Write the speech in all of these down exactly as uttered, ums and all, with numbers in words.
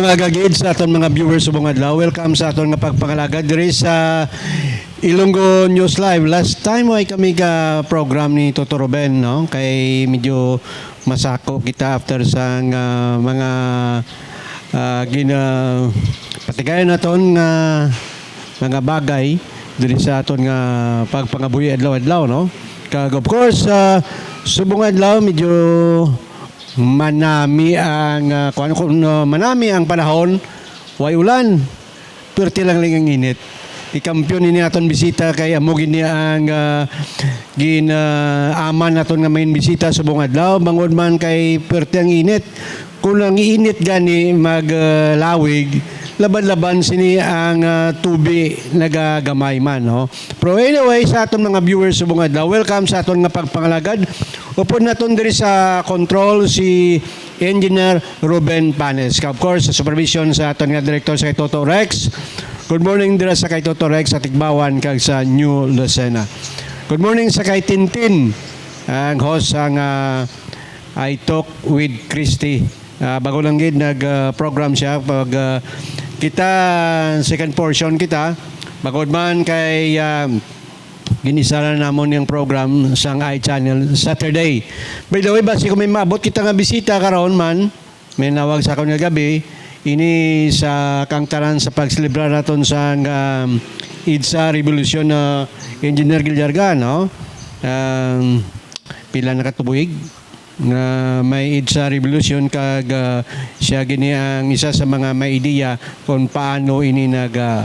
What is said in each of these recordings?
Mga gagid sa aton mga viewers subong adlaw, welcome sa aton nga pagpangalagad diri sa Ilonggo News Live. Last time way kami ka program ni Toto Ruben, no? Kay medyo masako kita after sa nga mga, ah, gina-, patigayon naton nga mga bagay diri sa aton nga pagpangabuhi adlaw-adlaw, no? Kag of course, ah, subong adlaw medyo manami ang, ah, kuwan, kung, ah, manami ang panahon, way ulan, perti lang lang ang init. Ikampiyon ini aton bisita kay amo gini ang, ah, gin, ah, aman naton nga main bisita subong adlaw, bangod man kay perti ang init. Kung ang init gani mag, ah, lawig, laban-laban sini ang, ah, tubi nagagamay man, no? Pero anyway, sa aton mga viewers subong adlaw, welcome sa aton nga pagpangalagad. Upod naton diri sa control si Engineer Ruben Panes. Of course, sa supervision sa aton nga director sa kay Toto Rex. Good morning dira sa kay Toto Rex sa Tigbawan kag sa New Lucena. Good morning sa kay Tintin, ang host sang, ah, I Talk with Christy. Ah, bago lang gid nag, ah, program siya pag, ah, kita second portion kita. Bangod man kay, ah, ginisara namon yung program sang iChannel Saturday. By the way, basi kung may maabot kita nga bisita karon man, may nawag sa akon nga gabi, ini sa kang tanan sa pagselebrar naton sa, um, EDSA Revolution, uh, Engineer Guillargan, no? Um, pila na ka tuig nga may EDSA Revolution kag, uh, siya gini ang isa sa mga may ideya kung paano ini nag, uh,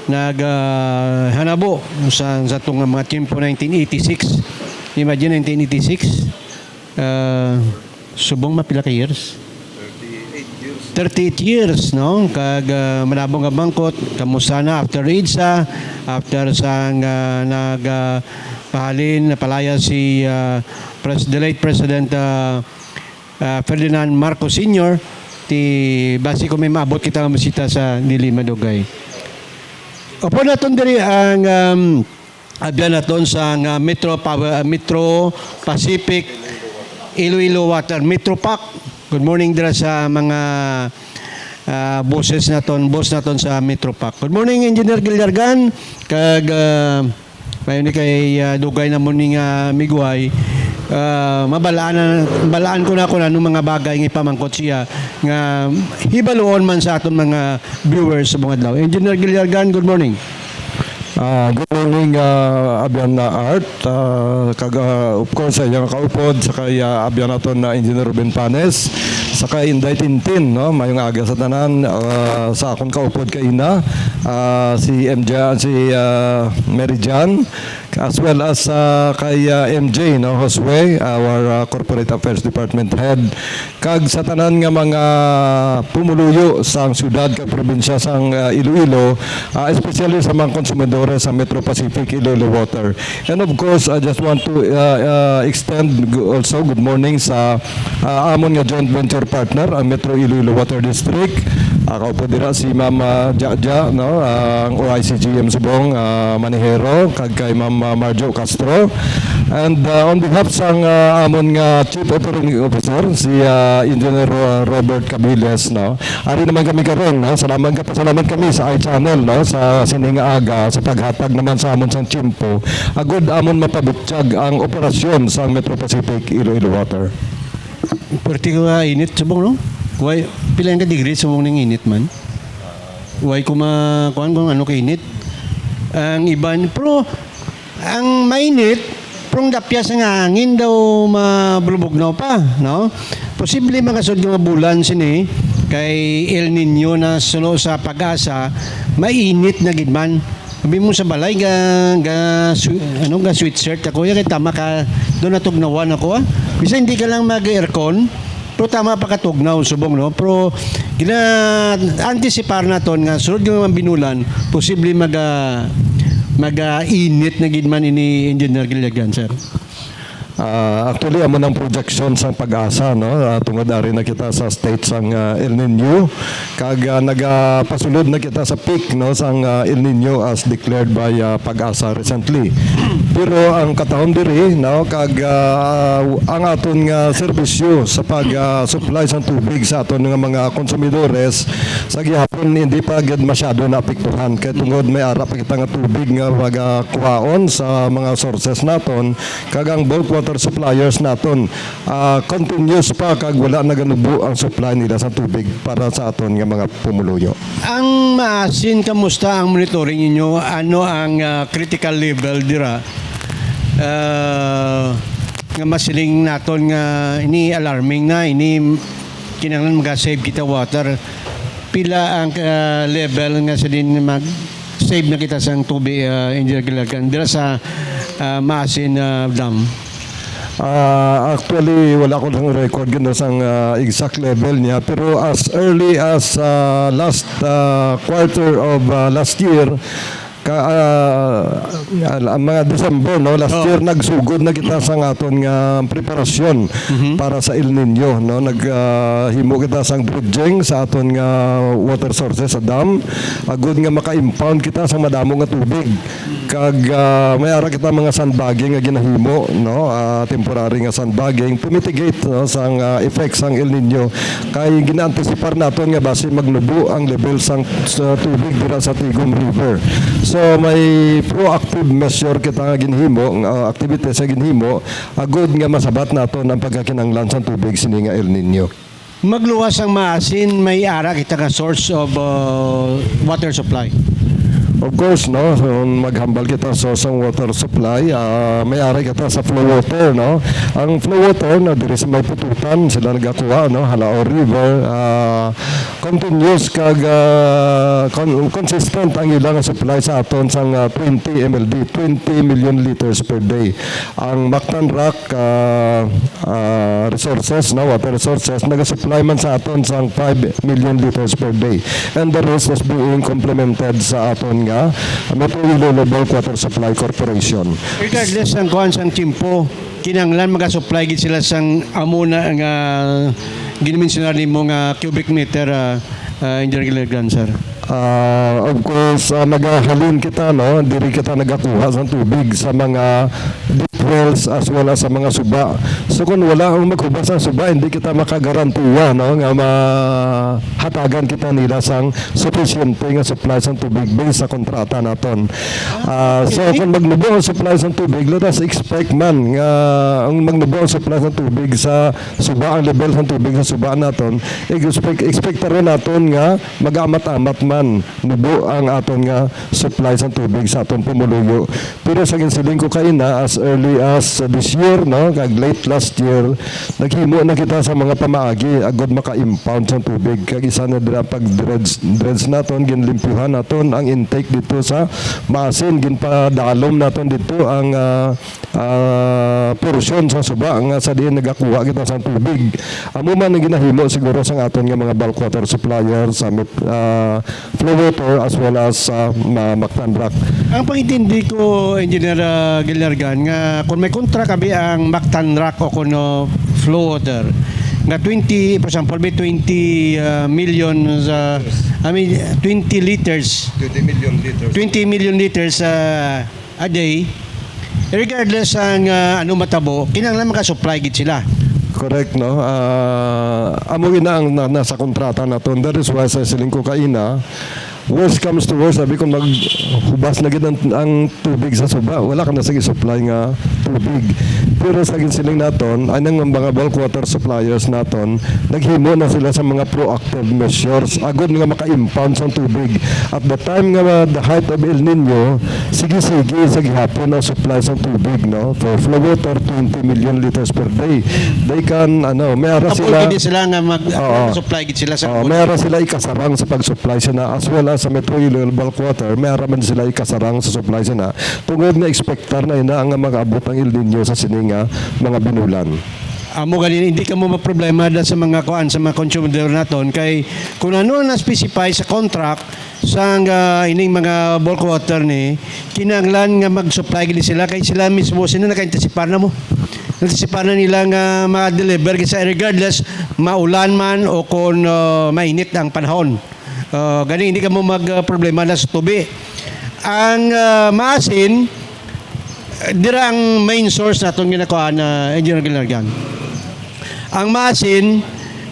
nag, uh, hanabo sa, sa itong mga tiempo nineteen eighty-six. Imagine, nineteen eighty-six. Ah, subong mapila ka years? Thirty-eight years. Thirty-eight years, no? Kag, ah, malabo nga bangkot, kamusta na after EDSA, after sang, ah, nag, ah, pahalin, napalaya si, ah, Pres-, the late President, ah, ah, Ferdinand Marcos Senior, ti basi ko may maabot kita nga bisita sa dili madugay. Upod naton diri ang, um, abyan naton sa nga Metro Power, ah, Metro Pacific Iloilo Water, Metro Pac. Good morning dira sa mga, ah, boses naton, boss naton sa Metro Pac. Good morning, Engineer Guillargan. Kag, ah, mayon ni kay, ah, dugay na mo ni nga migway. Ah, mabalaan na, balaan ko na kung anong mga bagay nga ipamangkot siya nga hibaluon man sa aton mga viewers sa mga adlaw. Engineer Guillargan, good morning. Ah, good morning, ah, Abyan na Art. Ah, kag, ah, of course, sa iyang kaupod, sa kay, ah, Abyan naton na Engineer Ruben Panes, sa kay Inday Tintin, no? Mayong aga sa tanan, ah, sa akong kaupod kay ina, ah, si M J, si, ah, Mary Jan, as well as, ah, kay, ah, M J, no? Josue, our, ah, Corporate Affairs Department Head, kag sa tanan nga mga pumuluyo sang siyudad kag probinsya sang, ah, Iloilo, ah, especially sa mga konsumidores sa Metro Pacific Iloilo Water. And of course, I just want to, ah, ah, extend g-, also good morning sa, ah, amon nga joint venture partner, ang Metro Iloilo Water District. Ah, kaupo dira si Ma'am, ah, Jaja, no, ang O I C G M subong, ah, Manihero, kag kay Ma'am, ah, Marjo Castro. And, ah, on behalf sang, ah, amon nga Chief Operating Officer, si, ah, Engineer Ro-, Robert Cabiles, no? Ari naman kami karon, no? Salamat, nagapasalamat kami sa iChannel, no? Sa sining nga aga, sa paghatag naman sa amon sang tiyempo, agud amon mapabutyag ang operasyon sang Metro Pacific Iloilo Water. Perti ka init subong, no? Way, pila ka degree subong ning init man? Way ko ma-, kuwan kung ano ka init. Ang iban, pero ang mainit, pero ang dapyas nga hangin daw mabulubugnaw pa, no? Posible mga sunod nga bulan sini, kay El Niño na suno sa PAGASA, mainit na gid man. Abi mo sa balay, ga, ga, swe-, ano, ga sweatshirt ako, ya kay tama ka, doon natugnawan ako, ah. Bisan hindi ka lang mag-aircon, pero tama pa katugnaw, subong, no? Pero gina-anticipar naton nga sunod nga mga binulan, posible maga-, maga-init na gid man ini, Engineer Guillargan, sir. Ah, actually, amo nang projection sang PAGASA, no? Ah, tungod ari na kita sa state sang, ah, El Nino, kag, ah, nagapasulod na kita sa peak, no, sang, ah, El Nino as declared by, ah, PAGASA recently. Pero ang katahom diri, no, kag, ah, ang aton nga serbisyo sa pag, ah, supply sang tubig sa aton nga mga konsumidores, sa gihapon hindi pa gid masyado naapektuhan kay tungod may ara pa kita nga tubig nga magakuhaon sa mga sources naton, kag ang bulk water suppliers naton, ah, continuous pa kag wala naganubo ang supply nila sa tubig para sa aton nga mga pumuluyo. Ang Maasin, kamusta ang monitoring ninyo? Ano ang, ah, critical level dira? Ah, nga masiling naton nga ini alarming na, ini kinahanglan maga-save kita water. Pila ang, ah, level nga sa din mag-save na kita sang tubig, ah, Engineer Gilargan, dira sa, ah, Maasin, ah, Dam? Ah, actually, wala ko lang record gid sang, ah, exact level niya, pero as early as, ah, last, ah, quarter of, ah, last year, ka, ah, al-, ang mga December, no, last Oh. year, nagsugod na kita sa aton nga preparasyon Mhm. para sa El Nino, no. Nag, ah, himo kita sang dredging sa aton nga water sources sa dam, agud nga maka-impound kita sa madamo nga tubig. Kag, ah, may ara kita mga sandbagging nga ginahimo, no, ah, temporary nga sandbagging to mitigate, no, sang, ah, effects sang El Nino. Kay gina-antisipar naton nga basi magnubo ang level sang, sa tubig dira sa Tigum River. So, may proactive measure kita nga ginhimo, nga, ah, activities nga ginhimo, agud nga masabat naton ang pagkakinahanglan sang tubig sini nga El Nino. Magluwas ang Maasin, may ara kita nga source of, uh, water supply. Of course, no, kung maghambal kita sa source sang water supply, ah, may ara kita sa flow water, no. Ang flow water na diri sa may Pututan sila nagakuha, no, Halao River, ah, continuous kag, ah, con-, consistent ang ilang supply sa aton sang, ah, twenty M L D, twenty million liters per day. Ang Mactan Rock, ah, ah, resources, no, water resources, nagasupply man sa aton sang five million liters per day. And the rest is being complemented sa aton nga Metro Iloilo Bulk Water Supply Corporation. Regardless ang kuwan sang tiyempo, kinahanglan magasupply gid sila sang amo na nga ginmensionar nimo nga cubic meter, ah, ah, Engineer Gilligan, sir? Ah, of course, ah, nagahalin kita, no? Diri kita nagakuha sang tubig sa mga deep wells as well as sa mga suba. So, kung wala ang maghubas ang suba, hindi kita makagarantiya, no, nga mahatagan kita nila sang sufisyente nga supply sang tubig based sa kontrata naton. Ah, so, kung magnubo ang supply sang tubig, let us expect man nga ang magnubo ang supply sang tubig sa suba, ang level sang tubig sa suba naton, expect, expectaron naton nga mag-amat-amat man nubo ang aton nga supply sang tubig sa aton pumuluyo. Pero sa ginsiling ko kaina, as early as this year, no, kag late last year, naghimo na kita sa mga pamaagi agud maka-impound sang tubig. Kag isa na dira pag dredge, dredge naton, ginlimpyuhan naton ang intake dito sa Maasin, ginpadalom naton dito ang, ah, ah, porsyon sa suba nga sa diin nagakuha kita sa tubig. Amo man ang ginahimo siguro sa aton nga mga bulk water supplier sa Met-, ah, Flow Water as well as sa, ah, Mactan Rock. Ang pangintindi ko, Engineer, ah, Gillargan, nga kung may kontra kabi ang Mactan Rock o kuno Flow Water, nga twenty, for example, may twenty, ah, million sa, I mean, twenty liters. Twenty million liters. Twenty million liters, ah, a day, regardless ang, ah, ano matabo, kinahanglan makasupply gid sila. Correct, no? Ah, amo ina ang na-, nasa kontrata naton. That is why sa siling ko kaina, worst comes to worst, sabi ko, maghubas na gid ang, ang tubig sa suba, wala ka na sige supply nga tubig. Pero sa ginsiling naton, anang mga bulk water suppliers naton, naghimo na sila sa mga proactive measures agud nga maka-impound sang tubig. At the time nga, uh, the height of El Nino, sige-sige sa gihapon ang supply sang tubig, no? For Flow Water, twenty million liters per day. They can, ano, may ara Amo sila gid sila nga mag-, Oo. supply gid sila sa Oo, bulk. May ara sila ikasarang sa pag-supply sina, as well as sa Metro Iloilo Bulk Water, may ara man sila ikasarang sa supply sina. Tungod nga expectar na ina nga mag-abot ang El Nino sa sini nga mga binulan. Amo gani, hindi kamo maproblema da sa mga kuan, sa mga konsumidor naton, kay kung ano ang na-specify sa contract sa nga ining mga bulk water ni, kinahanglan nga mag-supply gid sila, kay sila mismo sila naka-antisipar na mo. Antisipar na nila nga ma-deliver gid sa, regardless maulan man o kung, ah, mainit ang panahon. Ah, gani hindi kamo mag, ah, problema na sa tubi. Ang, ah, maasin, dira ang main source naton ginakuha na Engineer Gilargan. Ang maasin,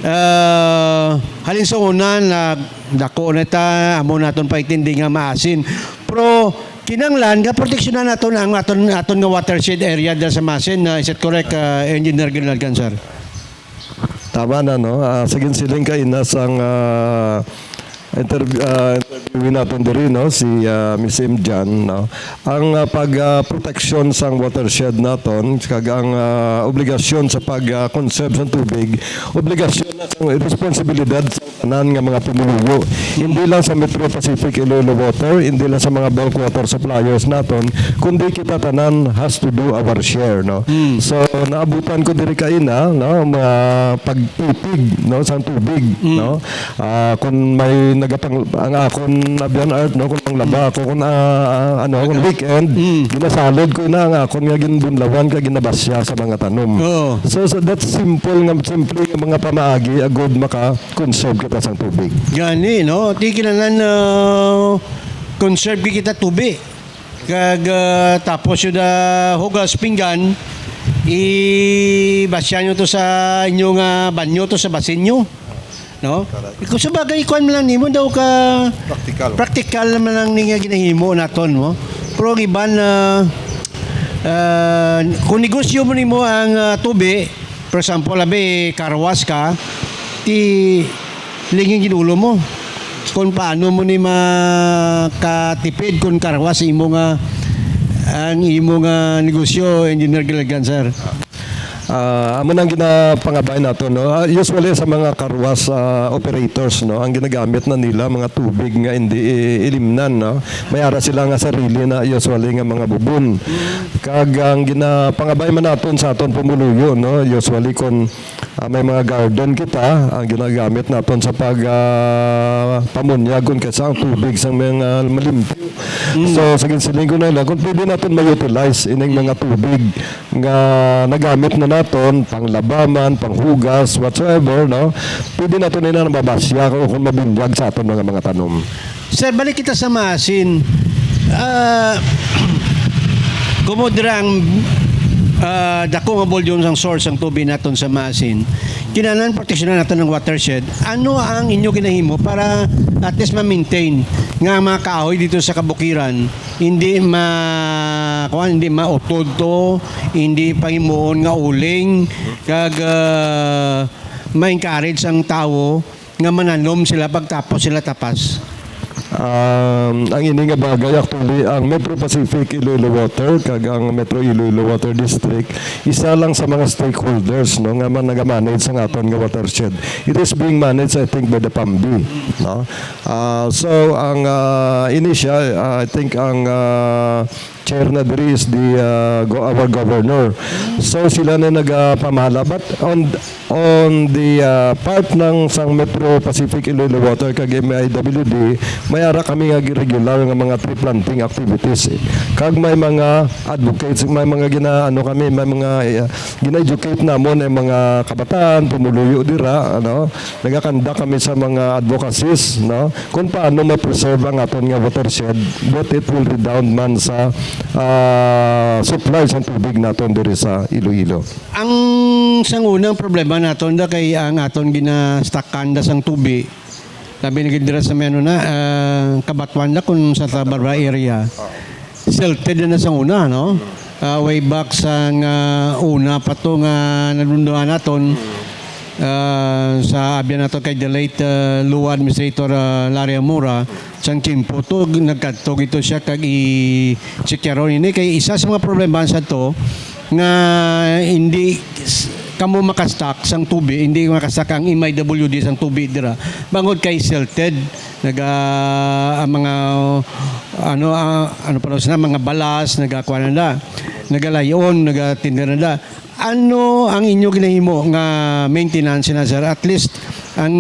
ah, halin sa una na dako na ta, amo naton paitindi nga maasin. Pero kinahanglan nga proteksyonan naton ang aton, aton nga watershed area dira sa maasin. Ah, is it correct, ah, Engineer Gilargan, sir? Tama na, no? Ah, sa ginsiling kaina sang, ah, interview, ah, interviewee naton diri, no, si, ah, Miss Imjan, no? Ang, ah, pag, ah, proteksyon sang watershed naton kag ang, ah, obligasyon sa pag, ah, conserve sang tubig, obligasyon na sang responsibilidad sang tanan nga mga pumuluyo. Hindi lang sa Metro Pacific Iloilo Water, hindi lang sa mga bulk water suppliers naton, kundi kita tanan has to do our share, no? Mm. So, naabutan ko diri kaina, no, mga pagtipig, no, sang tubig, Mm. no? Ah, kung may nagapang-, ang akon, Abian Art, no, kung manglaba Mm. ako, kung, ah, ah, ano, kung Aga. weekend, Mm. ginasalod ko na ang akon nga ginbunlawan kag ginabasya sa mga tanom. Oo. So, so that simple nga, simple nga mga pamaagi, agud maka-conserve kita sang tubig. Gani, no? Di kinahanglan, ah, conserve kita tubig. Kag, ah, tapos yun, ah, hugas pinggan, ibasya nyo to sa inyo nga banyo, to sa basin nyo. No? Correct. Kung sa bagay, ikuan man lang nimo daw ka Practical. practical naman lang ni nga ginahimo naton, mo. Pero ang iban, ah, ah, kung negosyo mo nimo ang, ah, tubi, for example, abi, car wash ka, ti lingin gid ulo mo. Kung paano mo ni makatipid kung car wash imo nga, ang imo nga negosyo, Engineer Gilgan, sir. Ah, amo nang ginapangabay nato, no? Ah, usually sa mga car wash, ah, operators, no, ang ginagamit na nila mga tubig nga hindi i-, ilimnan, no? May ara sila nga sarili na usually nga mga bubon. Kag ang ginapangabay man naton sa aton pumuluyo, no, usually kon, ah, may mga garden kita, ang ginagamit naton sa pag, ah, pamunyag kon kaysa ang tubig sang mga malimpyo. Mm. So, sa ginsiling ko na lang, kung pwede naton ma-utilize ining mga tubig nga nagamit na naton, panglaba man, panghugas, whatsoever, no? Pwede naton ina mabasya o kung mabunyag sa aton mga, mga tanom. Sir, balik kita sa maasin. Ah, kumo dira ang, ah, dako nga volume sang source sang tubig naton sa maasin. Kinahanglan proteksyonan naton ang watershed. Ano ang inyo ginahimo para at least ma-maintain nga ang mga kahoy dito sa kabukiran hindi ma-, kuwan, hindi mautod to, hindi pahimuon nga uling, kag, ah, ma-encourage ang tawo nga mananom sila pagtapos sila tapas? Um, ang ini nga bagay, actually, ang Metro Pacific Iloilo Water kag ang Metro Iloilo Water District, isa lang sa mga stakeholders, no, nga man nagamanage sa aton nga watershed. It is being managed, I think, by the PAMBI, no? Ah, so, ang, ah, ini siya, ah, I think ang, ah, chair na diri is the, ah, go-, our governor. So, sila na nagapamahala. But on, on the, ah, part ng sang Metro Pacific Iloilo Water kag M I W D, may ara kami nga regular nga mga tree planting activities, eh. Kag may mga advocates, may mga gina-, ano kami, may mga, eh, gina-educate namon ang mga kabataan, pumuluyo dira, ano, nagakandak kami sa mga advocacies, no, kung paano ma-preserve ang aton nga watershed, but it will redound man sa, ah, supply sang tubig naton diri sa Iloilo. Ang sang unang problema naton da kay ang aton ginastakan da sang tubi, labi na gid dira sa may ano na, ah, Cabatuan da kun sa Santa Barbara area. Silted na sang una, no? Ah, way back sang, ah, una pa to nga nadunduan naton, ah, sa abyan nato kay the late, ah, Lua Administrator, ah, Larry Amora, sang tiyempo to, nagkadto gito siya kag i-secure ini. Kay isa sa mga problema sa to, nga hindi s-, kamo makastock sang tubi, hindi makastock ang M I W D sang tubi dira. Bangod kay silted, naga, ang mga, ano, ah, ano pa daw sila, mga balas, nagakuha na da, nagalay-on, nagatinda na da. Ano ang inyo ginahimo nga maintenance na, sir? At least, ang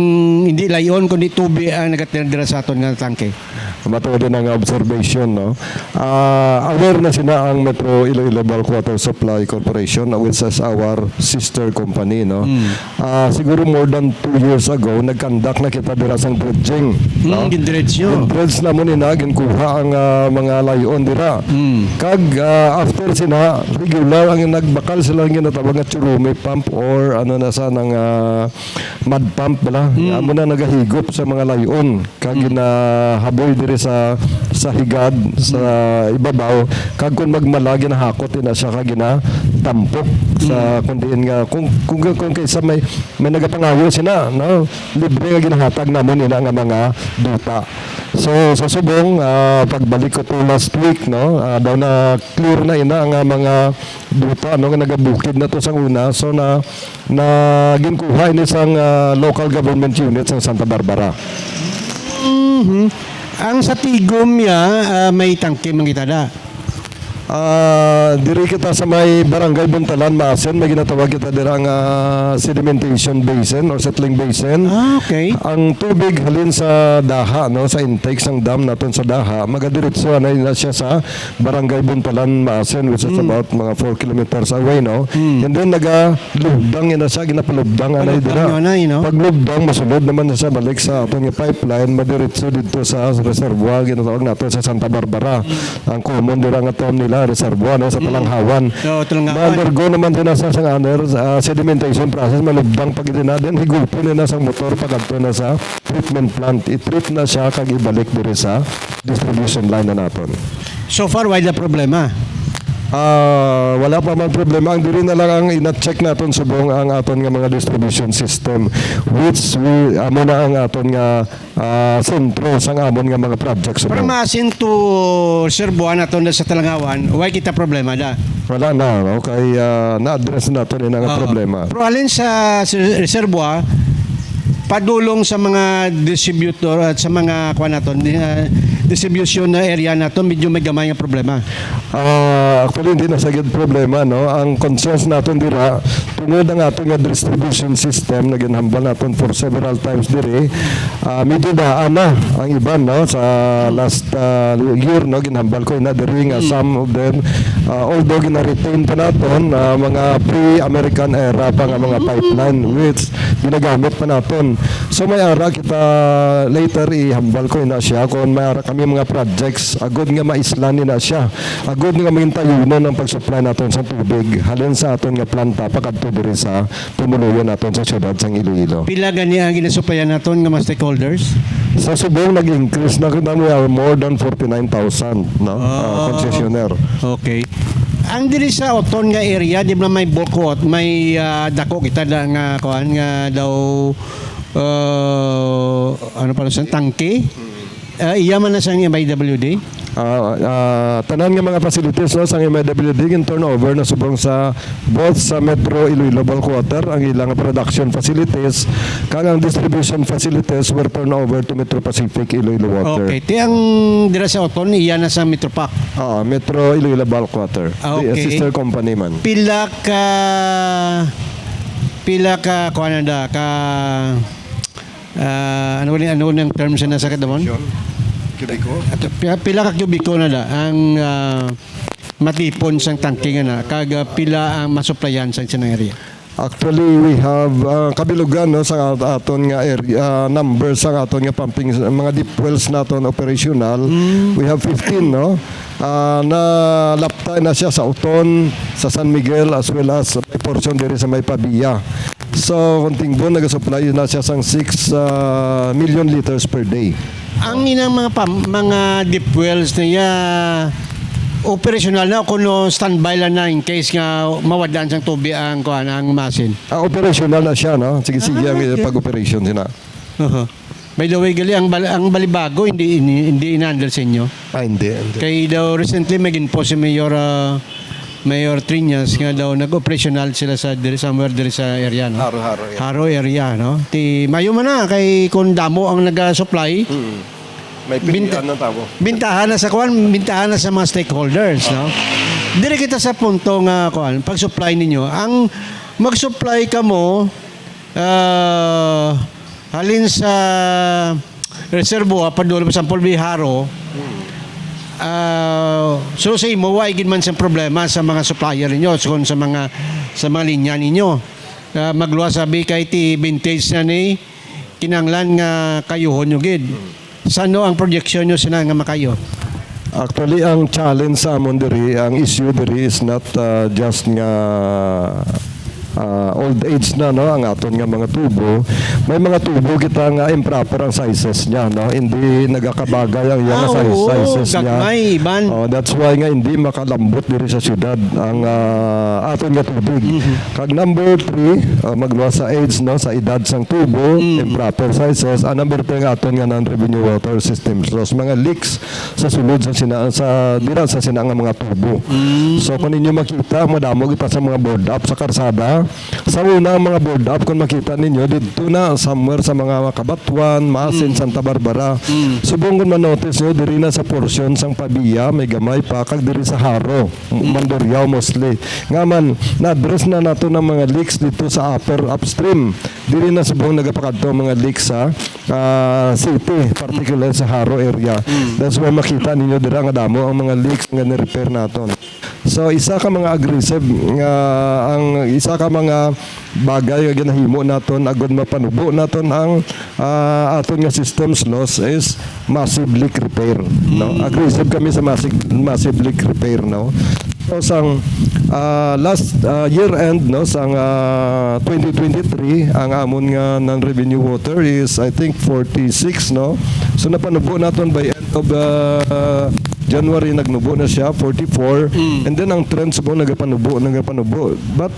hindi lay-on, kundi tubi ang nagatira dira sa aton nga tangke. Matuod na nga observation, no? Ah, aware na sila ang Metro Iloilo Bulk Water Supply Corporation, which is our sister company, no? Mm. Ah, siguro more than two years ago, nag-conduct na kita dira sang dredging, Mm, no? Gindredge nyo. Gindredge namon ina, ginkuha ang, ah, mga lay-on dira. Mm. Kag, ah, after sina, regular ang nagbakal sila ang ginatawag nga churumi pump or ano na sa nang, ah, mud pump bala. Mm. Amo na nagahigop sa mga lay-on. Kag Mm. ginahaboy diri sa, sa higad, sa Mm. ibabaw. Kag kung magmala, ginahakot ina siya kag ginatampok sa Mm. kung diin nga, kung, kung, kung kaysa may, may nagapangayo sina, no? Libre nga ginahatag namon ina nga mga duta. So, sa subong, ah, pagbalik ko to last week, no? Ah, daw na clear na ina nga mga duta, no, nga nagabukid na to sang una. So, na, na ginkuha ini sang, ah, local government unit sang Santa Barbara. Mhm. Ang sa Tigom ya, ah, may tangke man kita da. Ah, diri kita sa may Barangay Buntalan, Maasin, may ginatawag kita dira nga sedimentation basin or settling basin. Ah, okay. Ang tubig halin sa Daha, no, sa intake sang dam naton sa Daha, magadiretso na, na siya sa Barangay Buntalan, Maasin, which is Mm. about mga four kilometers away, no? Mm. And then, nagalubdang ina siya, ginapalubdang, anay, Palubdang dira. Yun, anay, no? Paglubdang, masulod naman na siya balik sa aton nga pipeline, madiretso dito sa reservoir, ginatawag nato sa Santa Barbara. Ang common dira nga term nila, reservoir, no, sa Mm. Talanghawan. Oo, Talanghawan. Ma-undergo naman din na sa sang under, ah, sedimentation process, malubdang pag din na, then higupon na sa motor, pag na sa treatment plant. I-treat na siya, kag ibalik diri sa distribution line na naton. So far, wala problema? Ah, wala pa man problema. Ang diri na lang ang ina-check naton subong ang aton nga mga distribution system, which we, amo na ang aton nga, ah, sentro sang amon nga mga project subong. From Asin to Sir Buan aton na sa Talangawan, wala kita problema da? Wala na. Okay, ah, na-address naton ina nga Oo. problema. Pero halin sa, sa Sir Buan, padulong sa mga distributor at sa mga, kuwan naton, di-, ah, distribution na area naton, medyo may gamay nga problema. Ah, actually, hindi na sa gid problema, no? Ang concerns naton dira, tungod ang aton nga distribution system na ginhambal naton for several times diri, ah, medyo daan na ang iban, no? Sa last, ah, year, no, ginhambal ko ina diri nga Mm. some of them, ah, although gina-retain pa naton, ah, mga pre-American era pa nga mga pipeline, which ginagamit pa naton. So, may ara kita later ihambal ko ina siya kung may ara kami mga projects agod nga maislan ni na siya, agod nga mangintayunan ang pag-supply naton sa tubig halin sa aton nga planta pakadto diri sa pumuluyo naton sa siyudad sang Iloilo. Pila gani ang ginasuplayan naton nga mga stakeholders? Sa subong, nag-increase na kita, we are more than forty-nine thousand, no? Ah, Oh. concessionaire. Okay. Ang diri sa Oton nga area, di ba may bulk wat-, may, ah, dako kita na nga, kuan, nga daw, ah, ano pa sa tangke? Ah, iya man na sa M I W D? Ah, ah, tanan nga mga facilities, no, sang M I W D gin turnover na subong sa both sa Metro Iloilo Bulk Water ang ilang production facilities, kag ang distribution facilities were turned over to Metro Pacific Iloilo Water. Okay. Ti ang dira sa Oton, iya na sa Metro Pac? Ah, Metro Iloilo Bulk Water. Ah, Di, okay. sister company man. Pila ka, pila ka, kuwan na da, ka, ah, ano ni, ano nang term sa nasa kadamon? Kubiko? Ato, pila, pila ka kubiko na da ang, ah, matipon sang tangke nga na, kag, ah, pila ang masuplayan sa isang area? Actually, we have, ah, kabilugan, no, sa at-, aton nga area, ah, number sa aton nga pumping, mga deep wells naton operational. Mm. We have fifteen, no? Ah, nalaptay na siya sa Oton, sa San Miguel, as well as may portion diri sa may Pavia. So, kung tingbon, nagasupply na siya sang six, ah, million liters per day. Ang inang mga pam-, mga deep wells niya, operational na o kuno standby lang na in case nga mawad-an sang tubig ang, kuan, ang Maasin? Ah, operational na siya, no? Sige, sige Ah, ang okay. pag-operation sina. Aha. By the way, gali, ang Bal-, ang Balibago, hindi, hindi, hindi in-under sa inyo? Ah, hindi, hindi. Kay daw recently, may ginpost si Mayor, ah, Mayor Triñas nga daw nag-operational sila sa diri, somewhere diri sa area, no? Haro, Haro, yeah. Haro area, no? Ti, mayo man na, kay kung damo ang nag-supply, Mm. May pilihan ng tao. Bintahan na sa kuan, bintahan na sa mga stakeholders, no? Dire kita sa punto nga kuan, pag-supply ninyo. Ang mag-supply kamo, ah, halin sa reservoir, padulong sa Pulbiharo, ah, so sa imo, wa gid man siyang problema sa mga supplier ninyo, so kung sa mga, sa mga linya ninyo. Ah, magluwas abi kay ti vintage na ni, kinanglan nga kayuhon nyo gid. Sano ang projection nyo sina nga makayo? Actually, ang challenge sa amon diri, ang issue diri is not, ah, just nga, ah, old age na, no, ang aton nga mga tubo. May mga tubo kita nga improper ang sizes niya, no? Hindi nagakabagay ang iyang Ah, size, oo, sizes niya. Gagmay, Iban. Oh, that's why nga hindi makalambot diri sa syudad ang, ah, aton nga tubig. Mhm. Kag number three, ah, magluwas sa age, no, sa edad sang tubo, Mm. improper sizes. Ang number three nga aton nga non-revenue water system. So, sa mga leaks sa sulod sa sina-, sa dira sa sina nga mga tubo. Mm. So, kung ninyo makita, madamo kita sa mga board up sa karsada. Sa una, ang mga board up, kung makita ninyo, didto na somewhere sa mga Cabatuan, Maasin, Mm. Santa Barbara. Mm. Subong kung ma-notice nyo, diri na sa porsyon sang Pavia, may gamay pa, kag diri sa Jaro, Mm. Mandurriao mostly. Nga man, na-address na nato ng mga leaks dito sa upper upstream. Diri na subong nagapakadto ang mga leaks sa, ah, city, particular sa Jaro area. Mm. That's why makita ninyo dira nga damo ang mga leaks nga ni-repair naton. So, isa ka mga aggressive nga, ang isa ka mga bagay nga ginahimo naton agud mapanubo naton ang, ah, aton nga systems loss is massive leak repair, no? Mm. Aggressive kami sa massive, massive leak repair, no? So, sang, ah, last, ah, year end, no, sang, ah, twenty twenty-three, ang amon nga non-revenue water is, I think, forty-six, no? So, napanubo naton by end of, ah, January, nagnubo na siya, forty-four. Mm. And then, ang trend subong nagapanubo, nagapanubo. But,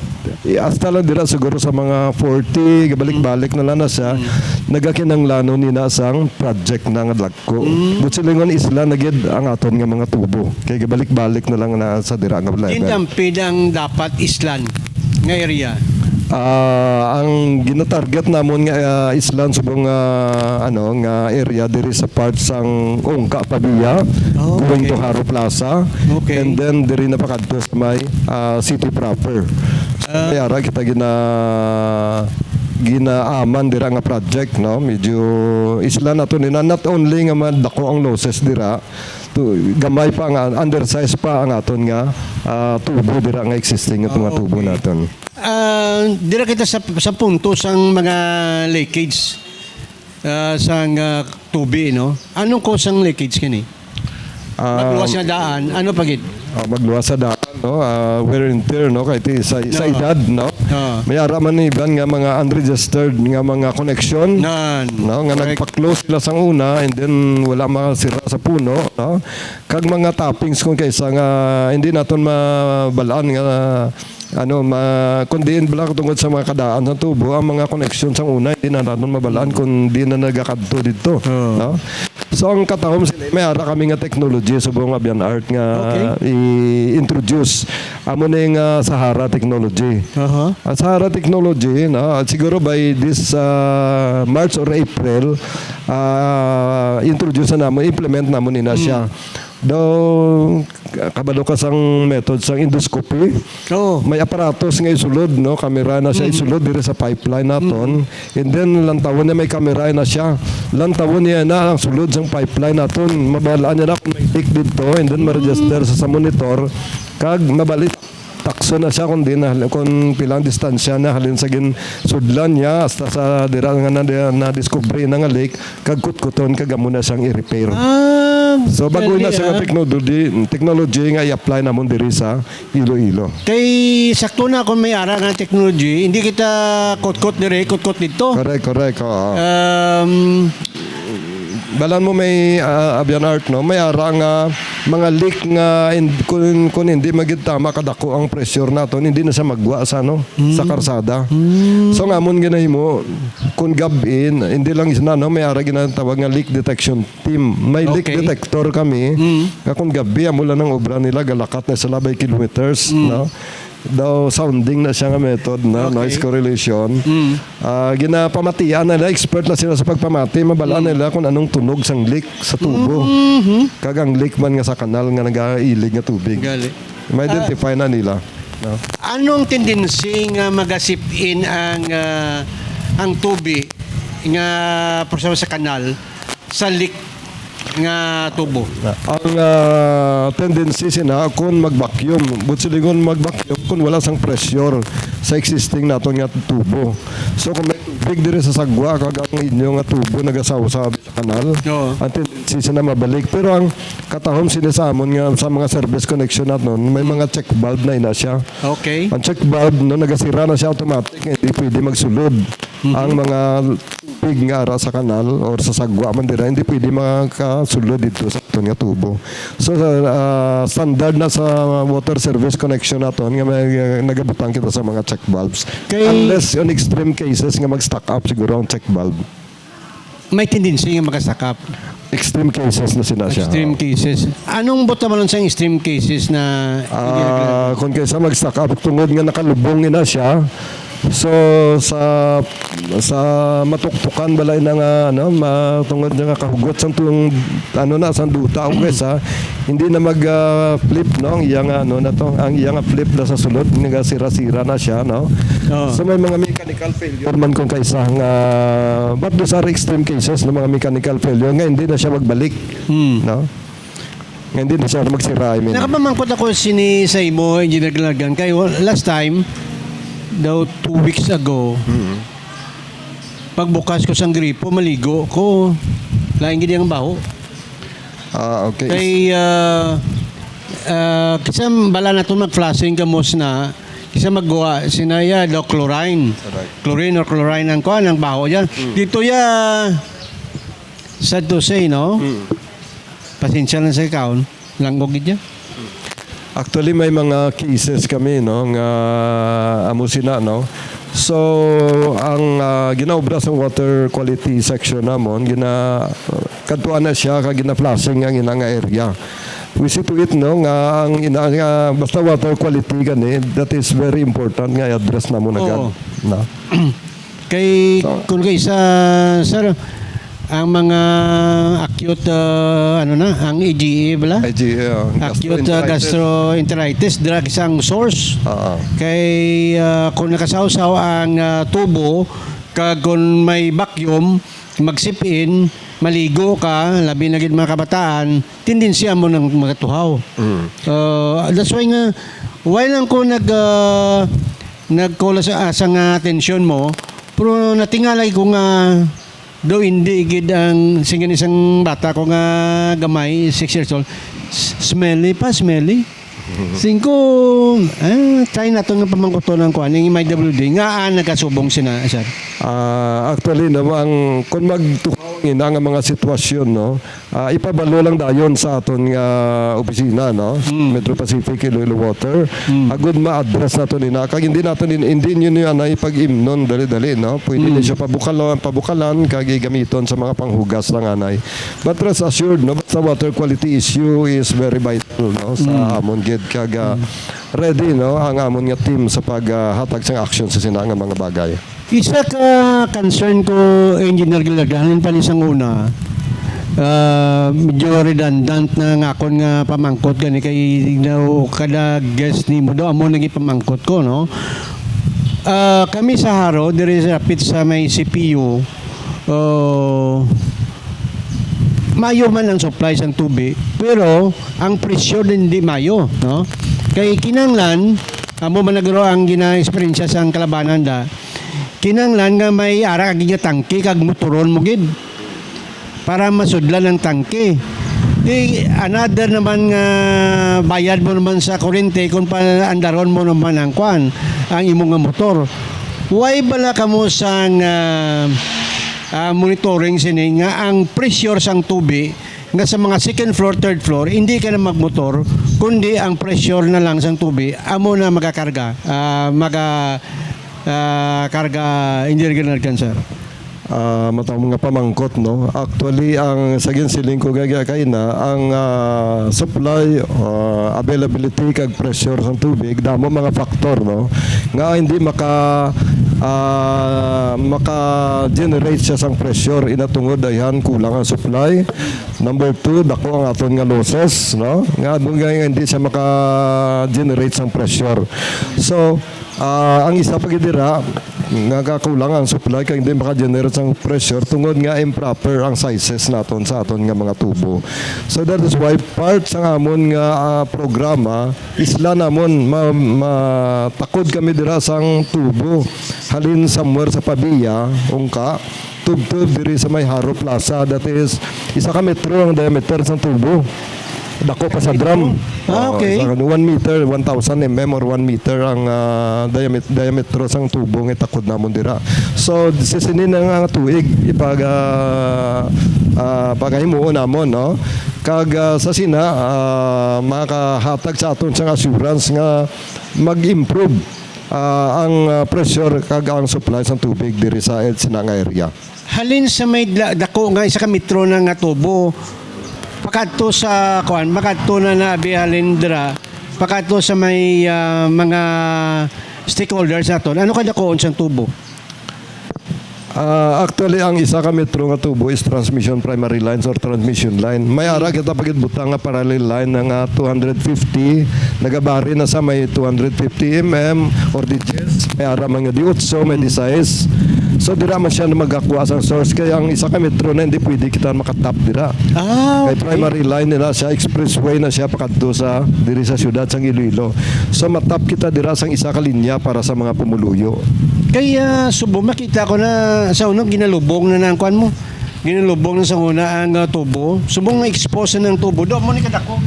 eh, hasta lang dira siguro sa mga forty, gabalik-balik na lang na siya. Mm. Nagakinanglanon ni na sang project na nga dagko. Mm. But silingon isla na gid ang aton nga mga tubo. Kay gabalik-balik na lang na sa dira nga level. Kintampid ang dapat islan nga area. Ah, ang ginatarget namon nga, ah, islan subong nga, ano, nga area diri sa part sang Ungka Pavia, Oh, going okay. to Jaro Plaza, Okay. and then diri na pakadto sa may, ah, city proper. Ah. May ara kita gina-, ginaaman dira nga project, no? Medyo isla nato ni na, not only nga madako ang losses dira, to, gamay pa nga, undersize pa ang aton nga, ah, tubo dira nga existing nga mga Ah, tubo okay. naton. Ah, dira kita sa, sa punto sang mga leakage, ah, sang, ah, tubi, no? Anong cause sang leakage kini? Ah, Magluwas nga daan, ano pa gid? Ah, magluwas sa daan, no? Ah, wear and tear, no? Kay ti-, sa, sa Oo. edad, no? Oo. May ara man iban nga mga unregistered nga mga connection, Nan. no? Nga Correct. nagpa-close sila sang una and then wala masira sa puno, no? Kag mga toppings kung kaysa nga hindi naton mabalaan nga, ano, ma-, kung diin bala tungod sa mga kadaan sa tubo, ang mga connection sang una, hindi na naton mabalaan kung di na nagakadto dito, Oo. no? So, ang katahom sila, may ara kami nga technology subong Abian Art nga Okay. i-introduce. Amo na yung, ah, Sahara technology. Aha. Ang Sahara technology, no, at siguro by this, ah, March or April, ah, introduce na namon, implement namon ina Mm. siya. Daw, kabalo ka sang method sang endoscopy. Oo. May aparatos nga isulod, no? Kamera na siya Mm. isulod diri sa pipeline naton. Mm. And then, lantawon niya may kamera na siya. Lantawon niya na ang sulod sang pipeline naton. Mabalaan niya na kung may leak dito. And then, ma-register Mm. sa, sa monitor. Kag mabalik takso na siya kung di na, kung pilang distansya na halin sa ginsudlan niya hasta sa dira nga na, na-discovery na nga leak, kag kutkuton kag amo na siyang i-repair. Ah, So, bago na galing, siya nga ah. technology, technology nga i-apply namon diri sa Iloilo. Kay sakto na kung may ara nga technology, hindi kita kutkot dire, kutkot dito. Correct, correct, oo. Um, Balan mo may, ah, Abian Art, no? May ara nga mga leak nga in-, kun, kun hindi magid tama kadako ang pressure naton, hindi na siya magwa sa, ano, sa Mm. karsada. Mm. So, ang amon ginahimo, kun gab-i, hindi lang isna, no? May ara ginatawag nga leak detection team. May leak Okay. detector kami. Mm. Nga kun gab-i, amo lang ang obra nila, galakat na sila by kilometers, Mm. no? daw sounding na siya nga method na Okay. noise correlation. Mm. Ah, ginapamatian nila, expert na sila sa pagpamati, mabal-an Mm. nila kung anong tunog sang leak sa tubo. Mhm. Kag ang leak man nga sa kanal nga nagailig nga tubig. Gali. Ma-identify Ah. na nila, no? Anong tendency nga magasip-in ang, ah, ang tubi nga, for example, sa kanal sa leak nga tubo? Ang, ah, tendency sina kung mag-vacuum, but silingon mag-vacuum kung wala sang pressure sa existing naton nga tubo. So, kung may tubig diri sa sagwa, kag ang inyo nga tubo nagasawsaw sa kanal, Oo. ang tendency sina mabalik. Pero ang katahom sini sa amon nga sa mga service connection naton, may mga check valve na ina siya. Okay. Ang check valve, no, nagasira na siya automatic, hindi pwede magsulod Mhm. ang mga tubig nga ara sa kanal or sa sagwa man dira, hindi pwede makasulod dito sa aton nga tubo. So, sa, ah, standard na sa water service connection naton nga may, ah, nagabutang kita sa mga check valves. Kay Unless on extreme cases nga mag-stock up siguro ang check valve. May tendency nga makasakap. Extreme cases na sina siya. Extreme cases. Anong buot silingon sang extreme cases na Ah, kung kaysa mag-stock up, tungod nga nakalubong na siya. So, sa, sa matuktukan bala na nga, ano, ma-, tungod nga kahugot sang tung-, ano na, sang duta, o kaysa, hindi na mag, ah, flip, no? Ang iya nga, ano na to, ang iya nga flip na sa sulod, nagasira-sira na siya, no? Oo. So, may mga mechanical failure man kung kaisa nga, but those are extreme cases ng mga mechanical failure nga hindi na siya magbalik, Hmm. no? Nga hindi na siya magsira, I mean. Nakapamangkot ako sini sa imo, Engineer Galagan, kay wa-, last time, daw two weeks ago, Mm. pagbukas ko sang gripo, maligo ko, lain gid ang baho. Ah, okay. Kay, ah, ah, kasi bala naton mag-flushing gamos na, kasi magwa, sinaya daw chlorine. Correct. Chlorine or chlorine ang kuan, ang baho dyan. Mm. Dito ya, sad to say, no? Mm. Pasensya lang sa kaon, langog gid ya. Actually, may mga cases kami, no, nga amo sina, no. So, ang, ah, ginaobra sa water quality section namon, gina-, kadtuan na siya, kag gina-flushing ang ina nga area. We see to it, no, nga ang ina nga, basta water quality gani, that is very important nga i-address namon agad, Oo. no? Kay, So, kung kay sa, sir, ang mga acute, ah, ano na, ang A G E bala? A G E, oh, Acute, ah, gastroenteritis. gastroenteritis, drug sang source. Oo. Kay, ah, kung nakasawsaw ang, ah, tubo, kag kung may vacuum, magsipin, maligo ka, labi na gid mga kabataan, tendensya mo nang magatuhaw. Mm. Uh, that's why nga, why lang ko nag, uh, nagkula sa, ah, sa nga atensyon mo, pero natingalay ko nga daw hindi gid ang, singan isang bata ko nga gamay, six years old, s-, smelly pa, smelly. Singko, ah, try nato nga pamangkuton ang kuan, ang M I W D, nga, ah, nagkasubong sina, sir? Ah, actually, no, ang, kung magtuhaw ang ina nga mga sitwasyon, no, ah, ipabalo lang dayon sa aton nga opisina, no? Mm. Metro Pacific Iloilo Water. Mm. Agud ma-address nato nina. Kag hindi nato nin-, hindi nyo niya na ipag-imnon dali-dali, no? Pwede Mm. din siya pabukalan, pabukalan, kag igamiton sa mga panghugas lang anay. But rest assured, no, basta water quality issue is very vital, no, sa Mm. amon gid. Kag, ah, Mm. ready, no, ang amon nga team sa pag, ah, hatag sang action sa sina nga mga bagay. Isa ka concern ko, Engineer Gilad, halin pa ni sang una, ah, medyo redundant na nga akon nga pamangkot gani kay daw kada guest nimo daw amo nang ipamangkot ko, no? Ah, kami sa Jaro, diri sa, rapit sa may C P U, ah, mayo man ang supply sang tubi, pero ang presyo din di mayo, no? Kay kinahanglan, amo man nagro ang gina-eksperyensya sang kalabanan da, kinahanglan nga may ara ka gid nga tangke kag motoron mo gid para masudlan ang tangke. Di, another naman nga bayad mo naman sa kurente kung paandaron mo naman ang kwan, ang imo nga motor. Why bala kamo sang, ah, ah, monitoring sini nga ang pressure sang tubi nga sa mga second floor, third floor, hindi ka na magmotor, kundi ang pressure na lang sang tubi, amo na magakarga, ah, maga-, ah, karga, hindi na ganahan, sir. Ah, matang mga pamangkot, no? Actually, ang sa ginsiling ko gaya kaina, ang, ah, supply, ah, availability kag pressure sang tubig, damo mga factor, no? Nga hindi maka, ah, maka-generate siya sang pressure, ina tungod dayhan kulang ang supply. Number two, dako ang aton nga losses, no? Nga, nga hindi siya maka-generate sang pressure. So, ah, ang isa pa gid dira, nga kakulang ang supply kay hindi maka-generate sang pressure tungod nga improper ang sizes naton sa aton nga mga tubo. So that is why part sang amon nga, ah, programa, isla namon ma-, matakod kami dira sang tubo halin somewhere sa Pavia, Ungka, tubtob diri sa may Haro Plaza. That is, isa ka metro ang diameter sang tubo. Dako pa sa drum. Ah, Oo, okay. Isa ka, one meter, one thousand M M or one meter ang, ah, diamet-, diametro sang tubo nga itakod namon dira. So, si sini na nga tuig ipag, ah, ah, pagahimuon namon, no? Kag, ah, sa sina, ah, makahatag sa aton sang assurance nga mag-improve, ah, ang, ah, pressure kag ang supply sang tubig diri sa, eh, sina nga area. Halin sa may dla-, dako nga isa ka metro na nga tubo, pakadto sa, kuan, pakadto na na abi halin dira, pakadto sa may, ah, mga stakeholders naton. Ano ka dakuon sang tubo? Ah, actually, ang isa ka metro nga tubo is transmission primary lines or transmission line. May ara kita pa gid butang nga parallel line na nga two hundred fifty, nagabari na sa may two hundred fifty M M or digits, may ara man nga diotso, may disais. So, dira man siya na magakuha sang source. Kaya ang isa ka metro na hindi pwede kita makatap dira. Ah, Kay okay. Primary line nila siya, expressway na siya pakadto sa, diri sa siyudad sang Iloilo. So, matap kita dira sang isa ka linya para sa mga pumuluyo. Kaya, subong makita ko na sa una, ginalubong na na ang kuan mo. Ginalubong na sa una ang, ah, tubo. Subong na-expose na ang tubo. Do mo ni kadako.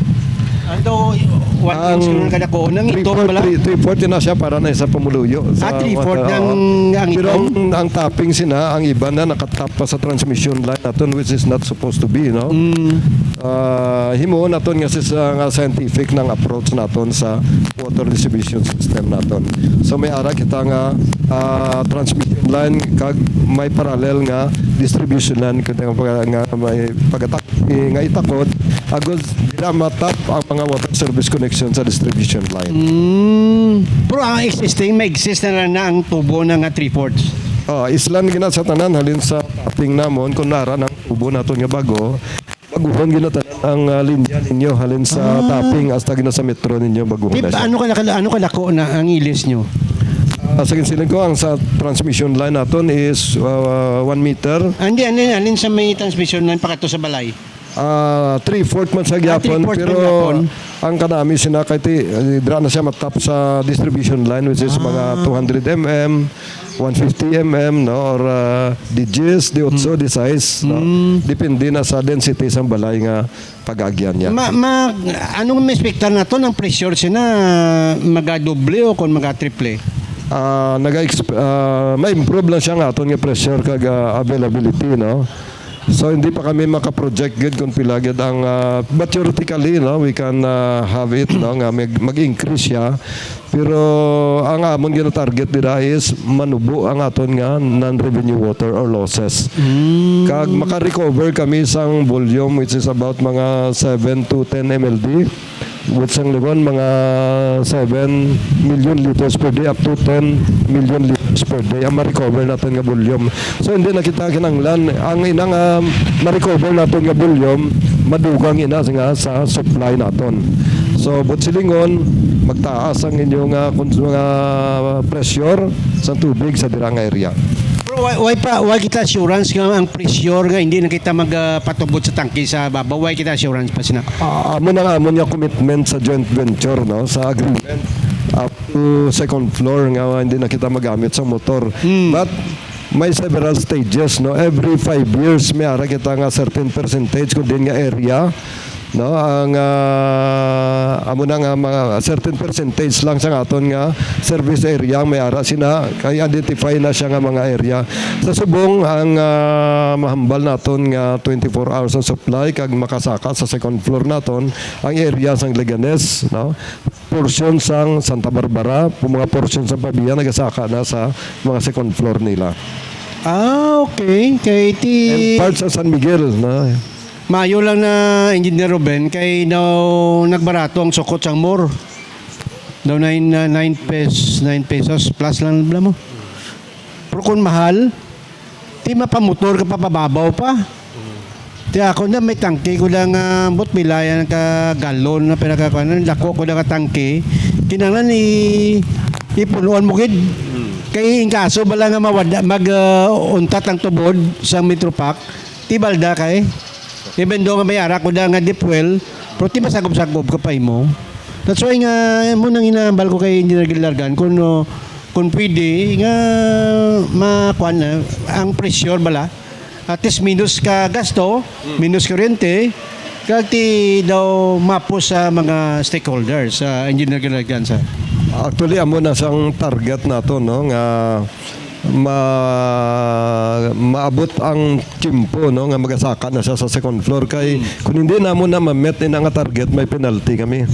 Ando, one Ang inch na kadako. Nang ito three-fourth, pala. Three, three-fourth yun na siya para na sa pumuluyo. Ah, Sa three-fourth mga, ng, oo. ang Pero ito? ang, ang tapping sina, ang iba na nakatap pa sa transmission line naton, which is not supposed to be, no? Mm. Ah, himuon naton nga sis-, nga scientific ng approach naton sa water distribution system naton. So may ara kita nga, ah, transmission line kag may parallel nga distribution line kita nga, pag-, nga may pagatak-, eh, nga itakod agud dira matap ang mga water service connection sa distribution line. Mm. Pero ang existing, may exist na na ang tubo na nga three-fourths? Ah, islan gina sa tanan halin sa tapping namon kung nara ng tubo naton nga bago. Baguhon ginatanan ang, ah, linya ninyo halin sa Ah. tapping hasta gina sa metro ninyo baguhon Di na ba, siya. ano ka, ano ka dako na ang ilis nyo? Ah, sa ginsiling ko, ang sa transmission line naton is, ah, one meter. Ah, hindi, ano yun? Alin sa may transmission line pa kato sa balay? Ah, three-fourth man sa Ah, gyapon, three-fourth pero man gyapon. ang kanami sina kay ti, eh, dira na siya matap sa distribution line, which is mga Ah. two hundred M M, one fifty M M, no, or, ah, di diyes, di otso, Mm. di sais, no? Mm. Depende na sa density sang balay nga pag-agyan niya. Ma-, ma-, anong ma-expectar naton ang pressure sina, magadoble o kung magatriple? Ah, naga-exp-, ah, ma-improve lang siya nga aton nga pressure kag, ah, availability, no? So, hindi pa kami maka-project gid kung pila gid ang, ah, but theoretically, no, we can, ah, have it, no, nga mag-, mag-increase siya. Pero ang amon gina-target dira is manubo ang aton nga non-revenue water or losses. Mm. Kag maka-recover kami sang volume, which is about mga seven to ten M L D. With sang libon, mga seven million liters per day up to ten million liters per day ang ma-recover naton nga volume. So, hindi na kita kinahanglan. Ang ina nga ma-recover naton nga volume, madugang ina nga sa supply naton. So, buot silingon, magtaas ang inyo nga kons-, nga pressure sa tubig sa dira nga area. Pero why, why pa, why kita assurance nga ang pressure nga hindi na kita magpatubod sa tangke sa babaw? Why kita assurance pa sina? Ah, amo na nga, amo niya commitment sa joint venture, no, sa agreement. Up to second floor nga hindi na kita magamit sa motor. Hmm. But may several stages, no? Every five years, may ara kita nga certain percentage kung din nga area, no? Ang, ah, amo na nga mga certain percentage lang sa aton nga service area ang may ara sina, kay identify na siya nga mga area. Sa subong, ang, ah, mahambal naton nga twenty-four hours ang supply kag makasaka sa second floor naton ang area sang Leganes, no? Portion sang Santa Barbara, mga portion sang Pavia nagasaka na sa mga second floor nila. Ah, okay. Kay ti And parts sa San Miguel, no? Maayo lang na, Engineer Ruben, kay daw nagbarato ang sukot sang more. Daw nine, ah, nine pes-, nine pesos plus lang bala mo. Pero kung mahal, ti mapamotor ka pa, pababaw pa. Ti ako na may tangke ko lang, ah, ambot pila yan ka galon na pinakakuanan, dako ko lang ka tangke. Kinahanglan i-, ipunuan mo gid. Kay in kaso bala nga mawada, mag, ah, untat ang tubod sa Metro Pack, ti balda kay. Even though nga may ara ko da nga deep well, pero ti masagob-sagob ka pa imo. That's why nga, mo nang hinahambal ko kay Engineer Gilargan kung, uh, kung pwede nga makuan na ang pressure bala. At least minus ka gasto, minus kuryente, kag ti daw mapos sa mga stakeholders, sa Engineer Gilargan, sir. Actually, amo na sang target nato, no, nga ma-, maabot ang tiyempo, no, nga magasaka na siya sa second floor. Kay kung hindi namo na ma-meet ina nga target, may penalty kami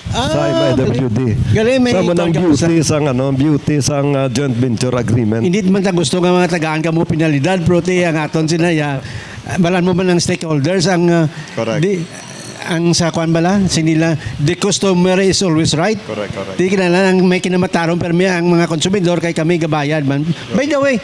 sa Ah, M I W D. Gali, may Sa mo nang ito, beauty sang, ano, beauty sang, ah, joint venture agreement. Hindi man ta gusto nga mga tagaan kamo penalidad, pero ti ang aton sinaya, balan mo man ang stakeholders, ang, ah, Correct. di, ang sa kwan bala, sinila, the customer is always right. Correct, correct. Di kinahanglan ang may kinamataron, pero may ang mga konsumidor kay kami gabayad man. By the way,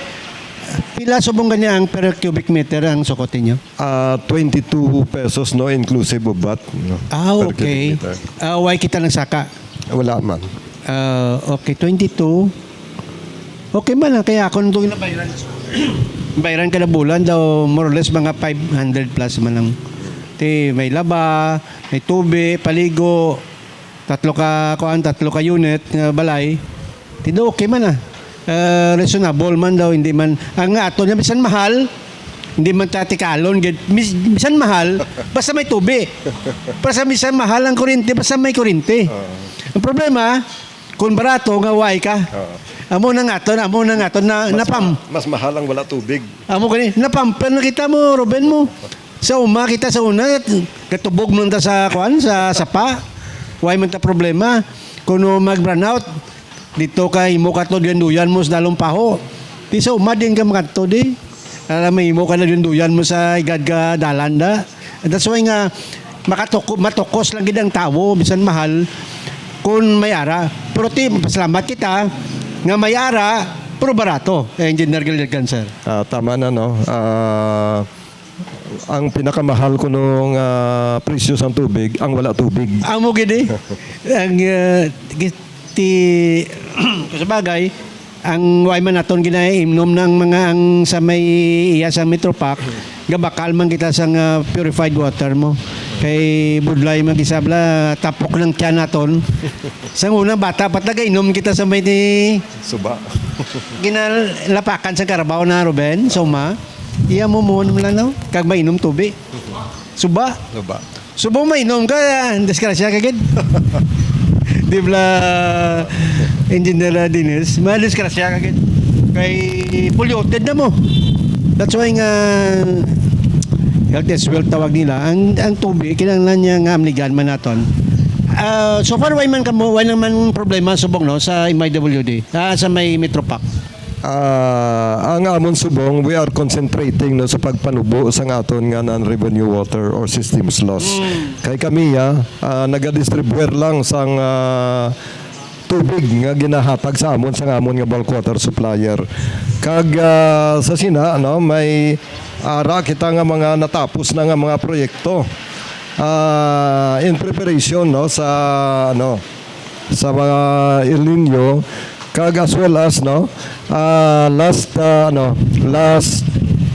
pila subong gani ang per cubic meter ang sukot ninyo? Ah, twenty-two pesos, no, inclusive of vat, no, Ah, per okay. cubic meter. Ah, why kita nagsaka? Wala man. Ah, okay, twenty-two. Okay man lang, kaya ako nung nabayran. Bayran kada bulan daw, more or less, mga five hundred plus man lang. Ti, may laba, may tubi, paligo, tatlo ka, kuan, tatlo ka unit nga balay. Ti daw, okay man, ah. Ah, reasonable man daw, hindi man. Ang nga ato na bisan mahal, hindi man ta tikalon gid. Mis-, bisan mahal, basta may tubi. Basta bisan mahal ang kuryente, basta may kuryente. Oo. Ang problema, kung barato nga way ka. Oo. Amo na nga to, amo na nga to, na, Mas napam-, ma-, mas mahal ang wala tubig. Amo gani, napamper na kita mo, Ruben mo. Sa uma kita sa una, gatubog man ta sa, kuan, sa sapa. Way man ta problema. Kuno mag-brownout, dito ka, imo ka to, duyan-duyan mo sa dalong paho. Di sa uma din ka makadto, di. Alam mo, imo ka na duyan-duyan mo sa igad ka dalan da. That's why nga, makatuko-, matukos lang gid ang tawo, bisan mahal, kung may ara. Pero ti, pasalamat kita nga may ara, pero barato. Eh, Engineer Gilligan, sir. Ah, tama na, no? Ah, ang pinakamahal kuno nga presyo sang tubig, ang wala tubig. Amo gid eh. Ang, ah, gi-, ti, kung sa bagay, ang way man naton ginaimnom ng mga ang sa may iya sa Metro Park, gabakal man kita sang, ah, purified water mo. Kay budlay man gisabla, tapok ng tiyan naton. Sang unang bata, pat nagainom kita sa may ni Suba. Ginalapakan sa karabaw na, Ruben, sa uma. Iya mo mo lang, no? Kag mainom tubi. Suba. Suba. Suba mainom ka, ah, disgrasya ka gid. Di bala, Engineer Dennis, madisgrasya ka gid. Kay polluted na mo. That's why nga health is wealth tawag nila. Ang, ang tubi, kinahanglan niya nga amligan man naton. Ah, so far, way man kamo, way naman problema subong, no, sa M I W D, ah, sa may Metro Park. Ah, ang amon subong, we are concentrating, no, sa pagpanubo sa aton nga non-revenue water or systems loss. Mm. Kay kami, ah, ah, nagadistribuer lang sang, ah, tubig nga ginahatag sa amon sang amon nga bulk water supplier. Kag, ah, sa sina, no, may ara kita nga mga natapos na nga mga proyekto, ah, in preparation, no, sa, ano, sa mga El Nino, kag as well as, no, ah, last, ah, ano, last,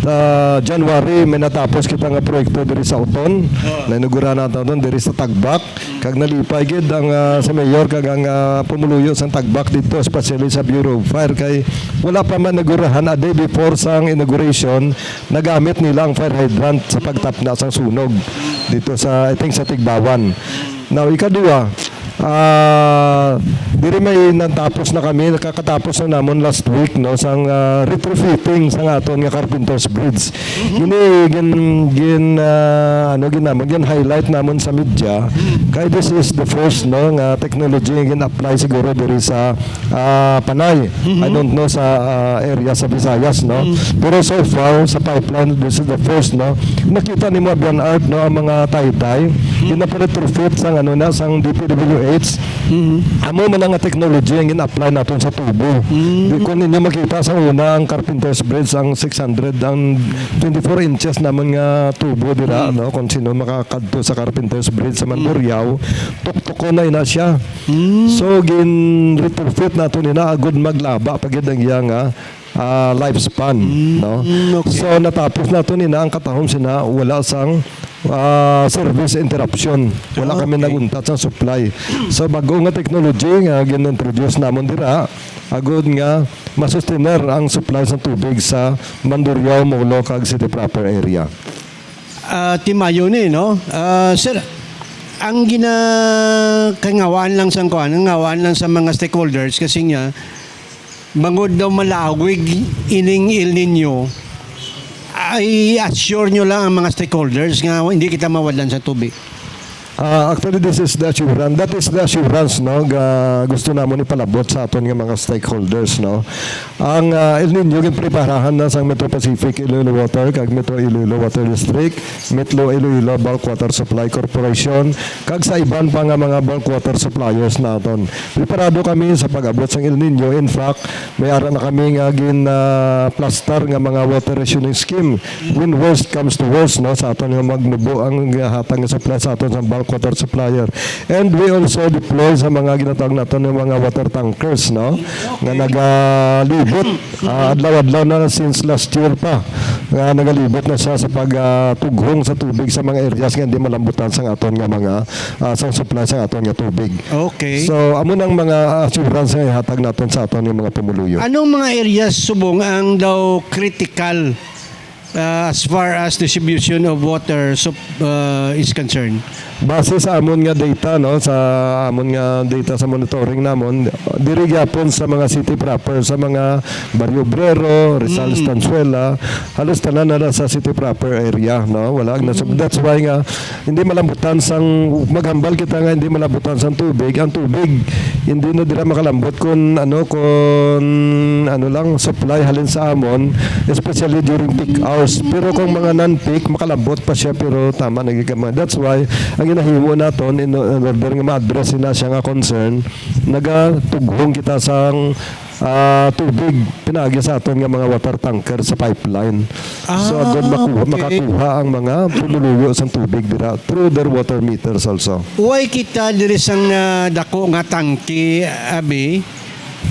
ah, January, may natapos kita nga proyekto diri sa Oton. Oo. Nainugurahan nato diri sa Tagbak. Kag nalipay gid ang, ah, sa mayor kag ang, ah, pumuluyo sang Tagbak dito, especially sa Bureau of Fire, kay wala pa man inugurahan a day before sang inauguration, nagamit nila ang fire hydrant sa pagtapna sang sunog dito sa, I think, sa Tigbawan. Now, ikaduha, Ah, diri may natapos na kami, nakakatapos na namon last week, no, sang, ah, retrofitting sang aton nga Carpenter's Bridge. Ini gin, gin, ah, ano, gin namon, gin highlight namon sa media. Kay this is the first, no, nga technology nga gin-apply siguro diri sa, ah, Panay. I don't know sa, ah, area sa Visayas, no. Pero so far sa pipeline, this is the first, no. Nakita nimo, Abian Art, no, ang mga taytay, ginaparetrofit sang, ano na, sang D P W H. Amo man ang technology ang gin-apply naton sa tubo. Di, kung ninyo makita sa una, ang Carpenter's Bridge, ang six hundred, ang twenty-four inches naman nga tubo dira, no? Kung sino makakadto sa Carpenter's Bridge sa Mandurriao, tuktukon na ina siya. So, gin-retrofit naton ina agud maglaba pa gid ang iya nga, ah, lifespan, no? Mm, okay. So, natapos naton ina ang katahom sina wala sang, ah, service interruption. Wala kami Okay. naguntat sang supply. So, bag-o nga technology nga gin-introduce namon dira, agud nga masustener ang supply sang tubig sa Mandurriao, Molo, kag City Proper area. Ah, timayo ni, no? Ah, sir, ang ginakangawaan lang sang kuan, ang ngawaan lang sa mga stakeholders kasi nga, bangod daw malawig ining El Nino, i-assure nyo lang ang mga stakeholders nga hindi kita mawadlan sa tubig. Ah, actually, this is the assurance. That is the assurance, no, nga gusto namon ipalabot sa aton nga mga stakeholders, no. Ang, ah, El Nino, ginpreparahan na sang Metro Pacific Iloilo Water kag Metro Iloilo Water District, Metro Iloilo Bulk Water Supply Corporation, kag sa iban pa nga mga bulk water suppliers naton. Preparado kami sa pag-abot sang El Nino. In fact, may ara na kami nga gin, ah, plastar nga mga water rationing scheme. When worst comes to worst, no, sa aton nga magnubo ang hatag nga supply sa aton sa bulk water supplier. And we also deploy sa mga ginatawag naton nga mga water tankers, no, nga nagalibot, ah, adlaw-adlaw na since last year pa, nga nagalibot na siya sa pag, ah, tughong sa tubig sa mga areas nga hindi malambutan sang aton nga mga, ah, sang supply sa aton nga tubig. Okay. So, amo nang mga assurance nga ihatag naton sa aton nga mga pumuluyo. Anong mga areas subong ang daw critical, uh, as far as distribution of water sup-, uh, is concerned? Base sa amon nga data, no, sa amon nga data sa monitoring namon, diri gyapon sa mga city proper, sa mga Barrio Obrero, Rizal, Mm. Estanzuela, halos tanan na sa city proper area, no? Wala na. So, Mm. that's why nga hindi malambutan sang, maghambal kita nga hindi malambutan sang tubig. Ang tubig hindi na dira makalambot kun ano, kun ano lang, supply halin sa amon, especially during peak hours. Pero kung mga non-peak, makalambot pa siya, pero tama na gid kamo. That's why ang ginahimo naton in, in order nga ma-address nila siya nga concern, nagatughong kita sang, ah, tubig pinaagi sa aton nga mga water tanker sa pipeline. So, Ah, agud makuha, okay. makakuha ang mga pumuluyo sang tubig dira through their water meters also. Why kita diri sang, ah, dako nga tangke, abi?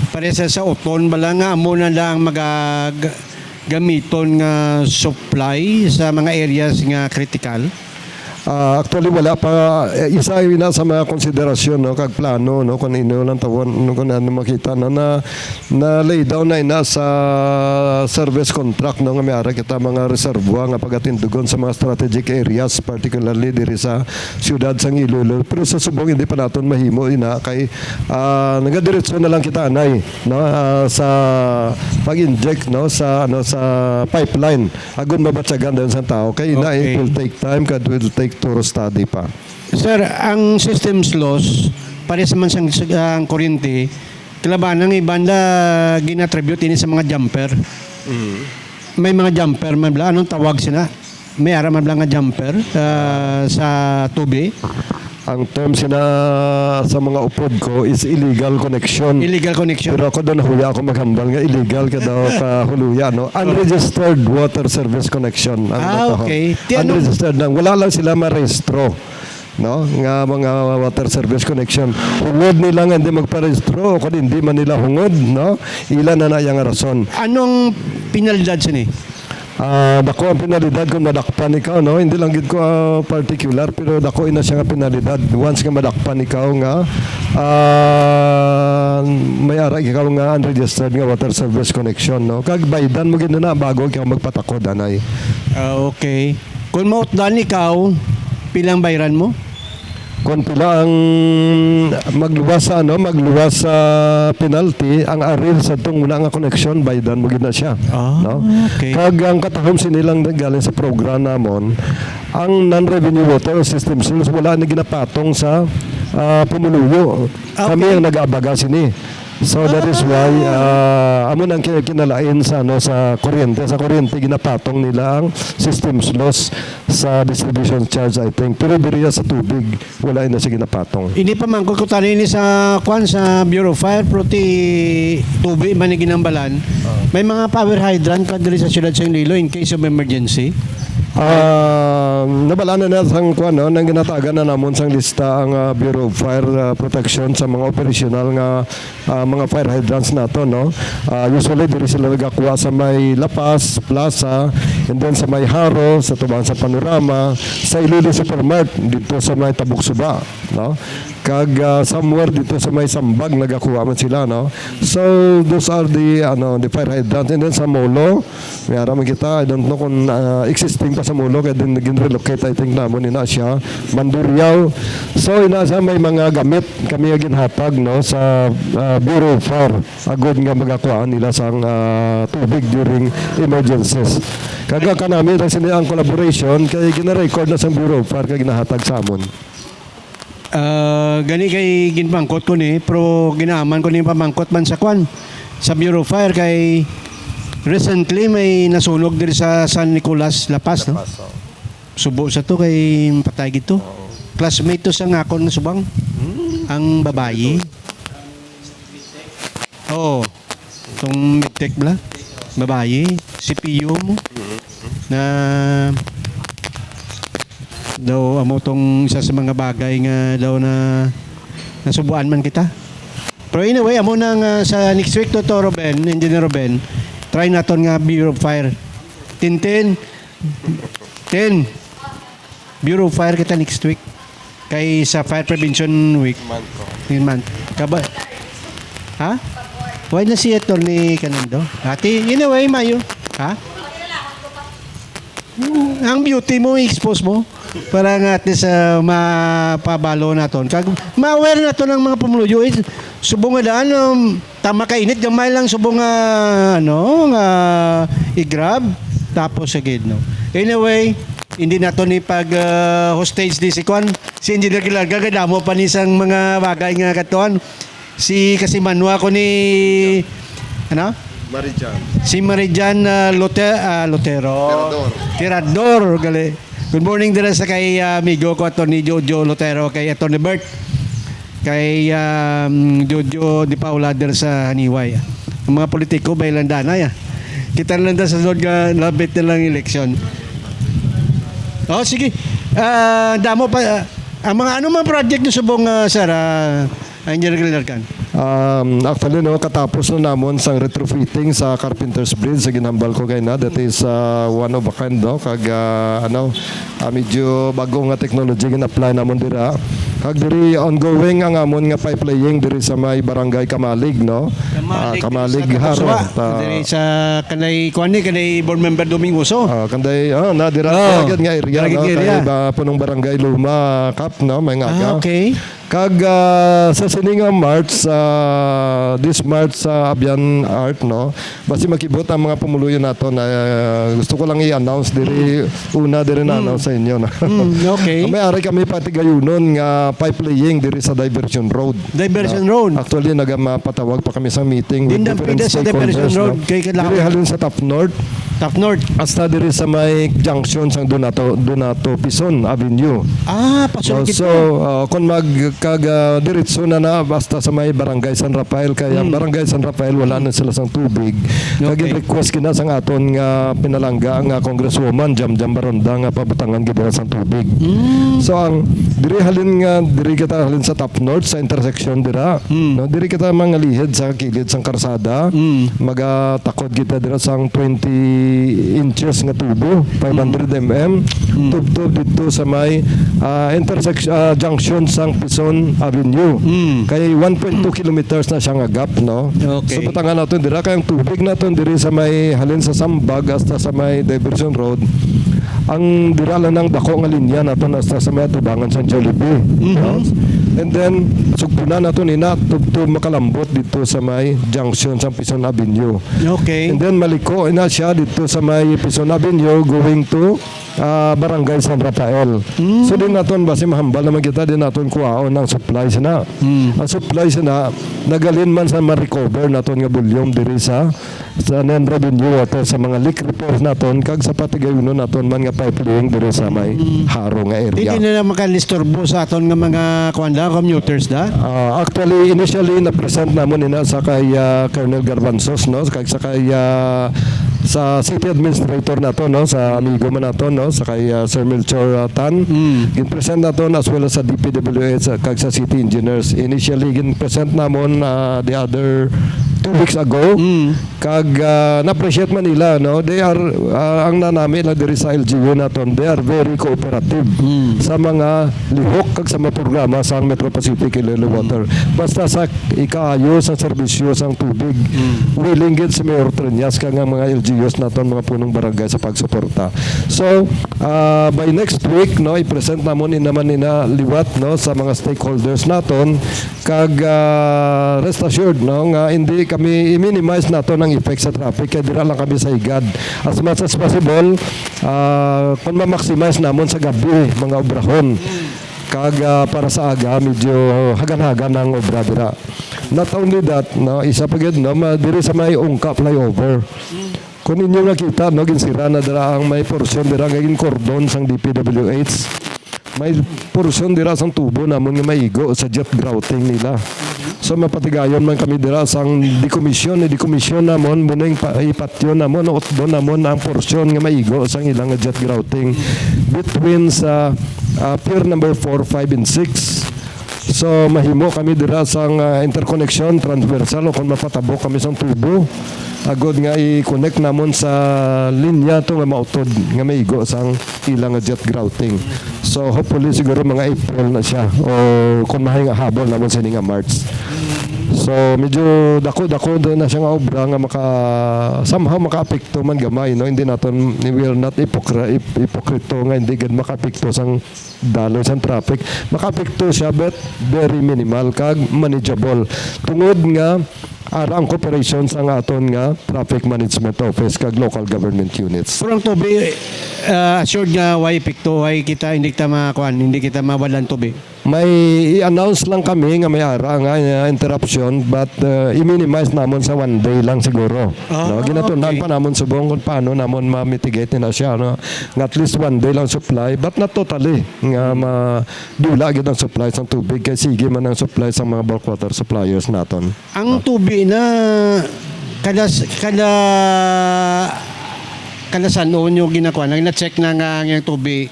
Pareha sa, sa Oton bala nga amo na lang maga-, gamiton nga supply sa mga areas nga critical? Ah, actually, wala pa. Eh, isa yun na sa mga konsiderasyon, no, kag plano, no, kung ino lang tawon, no, kung ano makita, no, na, na lay down na ina sa service contract, no, nga may ara kita mga reservoir nga pagatindugon sa mga strategic areas, particularly diri sa siyudad sang Iloilo. Pero sa subong, hindi pa naton mahimo ina kay, ah, nagadiretso na lang kita anay, no, ah, sa pag-inject, no, sa, ano, sa pipeline. Agon mabatyagan dayon sang tao. Kay na, Okay. it will take time, kag it will take thorough study pa. Sir, ang systems loss, pares man sang, ang kuryente, kalabanan nga iban la gin-attribute ini sa mga jumper. Mm. May mga jumper man bala. Anong tawag sina? May ara man bala nga jumper, ah, sa tubi? Ang term sina sa mga upod ko is illegal connection. Illegal connection. Pero ako daw nahuya ako maghambal nga illegal ka daw ka huluya, no? Unregistered water service connection ang Ah, natahon. Okay. Ti ano? Unregistered lang. Wala lang sila marehistro, no? Nga mga water service connection. Hungod nila nga hindi magparehistro o kung hindi man nila hungod, no? Ila na na yang rason. Anong penalidad sini? Ah, dako ang penalidad kung madakpan ikaw, no? Hindi lang gid ko, ah, particular, pero dako ina siya nga penalidad once nga madakpan ikaw nga, ah, may ara ikaw nga unregistered nga water service connection, no? Kag baydan mo gid na bago ikaw magpatakod anay. Ah, okay. Kung mautdan ikaw, pilang bayran mo? Kung pila ang magluwas sa, ano, magluwas sa penalty, ang arrears sa tong wala nga connection, baydan mo gid na siya, Ah, no? Okay. Kag ang katahom sini lang galing sa program namon, ang non-revenue water o system sales, wala na ginapatong sa, ah, pumuluyo. Kami Okay. ang nag-aabaga sini. So that is why, Ah. ah, amo nang kin-, kinalain sa, ano, sa kuryente. Sa kuryente, ginapatong nila ang systems loss sa distribution charge, I think. Pero diri sa tubig, wala na siya ginapatong. Ini pamangkot ko tani ini sa, kwan, sa Bureau of Fire, pero ti tubig man ni ginambalan. Ah. May mga power hydrant pa diri sa siyudad sa Iloilo in case of emergency. Ah, nabal-an na na sang, kwan, no, nang ginatagan na namon sang lista ang, ah, Bureau of Fire, ah, Protection sa mga operational nga ah, mga fire hydrants nato, no? Ah, usually, diri sila nagakuha sa may La Paz Plaza, and then sa may Jaro, sa tubang sa Panorama, sa Iloilo Supermart, dito sa may Tabuk Suba, no? Kag, ah, somewhere dito sa may Sambag, nagakuha man sila, no? So, those are the, ano, the fire hydrants. And then sa Molo, may ara man kita, I don't know kung, ah, existing pa sa Molo, kaya din naging relocate, I think, namon ina siya, Mandurriao. So, ina siya, may mga gamit kami nga ginhatag, no, sa, ah, Bureau of Fire, agod nga magakuhaan nila sang, ah, tubig during emergencies. Kaga kanami lang sini ang collaboration kay gina-record na sang Bureau of Fire kay ginahatag sa amon. Ah, gani kay ginpangkot ko ni, pero ginaaman ko ni pamangkot man sa kwan, sa Bureau of Fire kay recently may nasunog diri sa San Nicolas, La Paz, no? Subo sa to kay patay gid to. Oo. Classmate to sa nga akon nga subang. Hmm. Ang babayi. Oo. Tong medtech bala. Babayi. C P U mo. Na daw amo tong isa sa mga bagay nga daw na nasubuan man kita. Pero anyway, amo na nga sa next week to, to Ruben, Engineer Ruben, try naton nga Bureau of Fire. Tintin, Ten. Bureau of Fire kita next week. Kay sa Fire Prevention Week. Month ko. Yun man. Kaba-, ha? Why na si Attorney Canindo? Ate, in a way, Mayo. Ha? Ang beauty mo, i-expose mo. Para nga at least, ah, mapabalo naton. Kag ma-aware naton ang mga pumuluyo. Eh, subong nga daan, um, tama ka init, gamay lang subong nga, ano, nga i-grab. Tapos, sige, no. Anyway, hindi naton ni pag, ah, hostage di si Kwan. Si Engineer Gilarga, kay damo pa ni sang mga bagay nga katuan. Si kasimanwa ko ni, ano? Marijan. Si Marijan, ah, Lote-, ah, Lotero. Tirador. Tirador, gali. Good morning dira sa kay, ah, amigo ko, Attorney Jojo Lotero, kay Attorney Bert, kay, um, Jojo Di Paula dira sa Haniway. Ang mga politiko, may landanay, ah. Kita na lang sa sunod nga labit na lang eleksyon. Oh, sige. Ah, damo pa, ah, ang mga, ano mga project niyo subong, ah, sir, ah, Engineer Glenn Arcan? Um, actually, no, katapos na namon sang retrofitting sa Carpenter's Bridge sa ginhambal ko kay na, that is, uh, one of a kind, no? Kag, uh, ano, uh, medyo bago nga technology gin-apply namon dira. Kag diri ongoing ang amon nga pipe laying diri sa may barangay Kamalig, no? Kamalig, Ah, Kamalig, diri sa Jaro. Tapusuwa. Ta- Diri sa kanay, kuan ni, kanay board member Domingoso. Ah, kanday, ah, na dira, Oh, dira gyud nga area, dira gyud no? Kay area. Ba, punong barangay Luma, Kap, no? May Ah, ngaga. Okay. Kag, ah, sa sini nga March, ah, this March sa Abian Art, no? Basi makibot ang mga pumuluyo nato na, ah, gusto ko lang i-announce diri, una diri na-announce sa inyo, no? Mm, okay. May ari kami patigayunon nga pipe laying diri sa Diversion Road. Diversion Na, Road. Actually, nagamapatawag pa kami sa meeting with Dindang different pida sa Diversion stakeholders, Road, no? Kay kailangan Diri halin sa Top North. Top North. Hasta diri sa may junction sang Donato, Donato Pison Avenue. Ah, pasulod So, ito. so, uh, kung mag-, kag, uh, diretso na na, basta sa may Barangay San Rafael, kay ang Hmm. Barangay San Rafael, wala na sila sang tubig. Kag Okay. request gina sang aton nga pinalangga nga Congresswoman, Jam Jam Baronda, nga pabutangan gid nila sang tubig. Hmm. So, ang diri halin nga, diri kita halin sa Top North, sa intersection dira, Hmm. no? Diri kita mangalihid sa kilid sang karsada. Hmm. Magatakod kita dira sang twenty inches nga tubo, five hundred M M. Mm. tubtob dito sa may, ah, intersection, ah, junction sang Pison Avenue. Mm. Kay one point two kilometers na siya nga gap, no? Okay. So, butangan naton dira, kay ang tubig naton diri sa may halin sa Sambag hasta sa may Diversion Road, ang dira lang ang dako nga linya naton hasta sa may atubangan sa Jollibee, Mhm. no? And then, sugpunan naton ina, tubtob makalambot dito sa may junction sa Pison Avenue. Okay. And then, maliko na siya dito sa may Pison Avenue going to, ah, Barangay San Rafael. Mm. So, din naton, basi mahambal naman kita, din naton kuhaon ang supply sina. Mm. Ang supply sina, nagalin man sa ma-recover naton nga volume diri sa, sa Nenra Avenue water sa mga leak repairs naton, kag sa patigayunon naton man nga pipe laying diri sa may Mm. Haro nga area. Hindi na lang makalistorbo sa aton nga mga, kuwan da, commuters da? Ah, actually, initially, na-present namon ina sa kay, ah, Colonel Garbanzos, no? Kag sa kay, ah, sa city administrator nato, no? Sa amigo man nato, no? Sa kay, ah, Sir Melchor, ah, Tan. Mm. Gin-present naton as well as sa D P W H, ah, kag sa city engineers. Initially, gin-present namon, ah, the other two weeks ago. Mm. Kag, ah, na-appreciate man nila, no? They are, ah, ang nanami lang diri sa L G U naton, they are very cooperative Mm. sa mga lihok kag sa mga programa sa Metro Pacific Iloilo Mm. Water. Basta sa ikaayo sa serbisyo sang tubig, Mm. willing gid si Mayor Treñas kag ang mga L G Us naton, mga punong barangay sa pagsuporta. So, ah, by next week, no, i-present namon in naman ina liwat, no, sa mga stakeholders naton. Kag, ah, rest assured, no, nga hindi kami, i-minimize naton ang effect sa traffic, kay dira lang kami sa higad. As much as possible, ah, kung ma-maximize namon sa gabi, mga obrahon. Kag, ah, para sa aga, medyo hagan-hagan ang obra dira. Not only that, no, isa pa gid, no, ma-, diri sa may Ungka flyover. Kung inyo nakita, no, ginsira na dira ang may porsyon dira nga ginkordon sang D P W H. May porsyon dira sang tubo namon nga maigo sa jet grouting nila. So, mapatigayon man kami dira sang decommission, i-decommission namon, muna yung pa-, ipatyon namon, utdon namon ang porsyon nga maigo sang ilang jet grouting between sa, ah, pier number four, five, and six. So, mahimo kami dira sang, ah, interconnection, transversal, o kung mapatabok kami sang tubo, agod nga i-connect namon sa linya to nga mautod, nga maigo sang ila nga jet grouting. So, hopefully, siguro mga April na siya, o kung mahay nga habol namon sini nga March. So, medyo dako-dako din na siya nga obra nga maka-, somehow makaapekto man gamay, no? Hindi naton, we are not ipokra-, ip-, ipokrito nga hindi gid makaapekto sang daloy sang traffic. Makaapekto siya, but very minimal kag manageable. Tungod nga ara ang cooperation sang aton nga traffic management office kag local government units. Pero ang tubi, ah, assured nga way epekto, way kita, hindi kita makuan, hindi kita mawalan tubi. May i-announce lang kami nga may ara nga, uh, interruption, but, uh, i-minimize namon sa one day lang siguro. Ah, No, ginatun-an okay. pa namon subong kung paano namon ma-mitigate na siya, no? Nga at least one day lang supply, but not totally nga madula gid ang supply sang tubig, kay sige man ang supply sang mga bulk water suppliers naton. Ang Ah. tubi na kada s-, kada, kada san-o nyo ginakuha, nag-check na nga ang iyang tubi,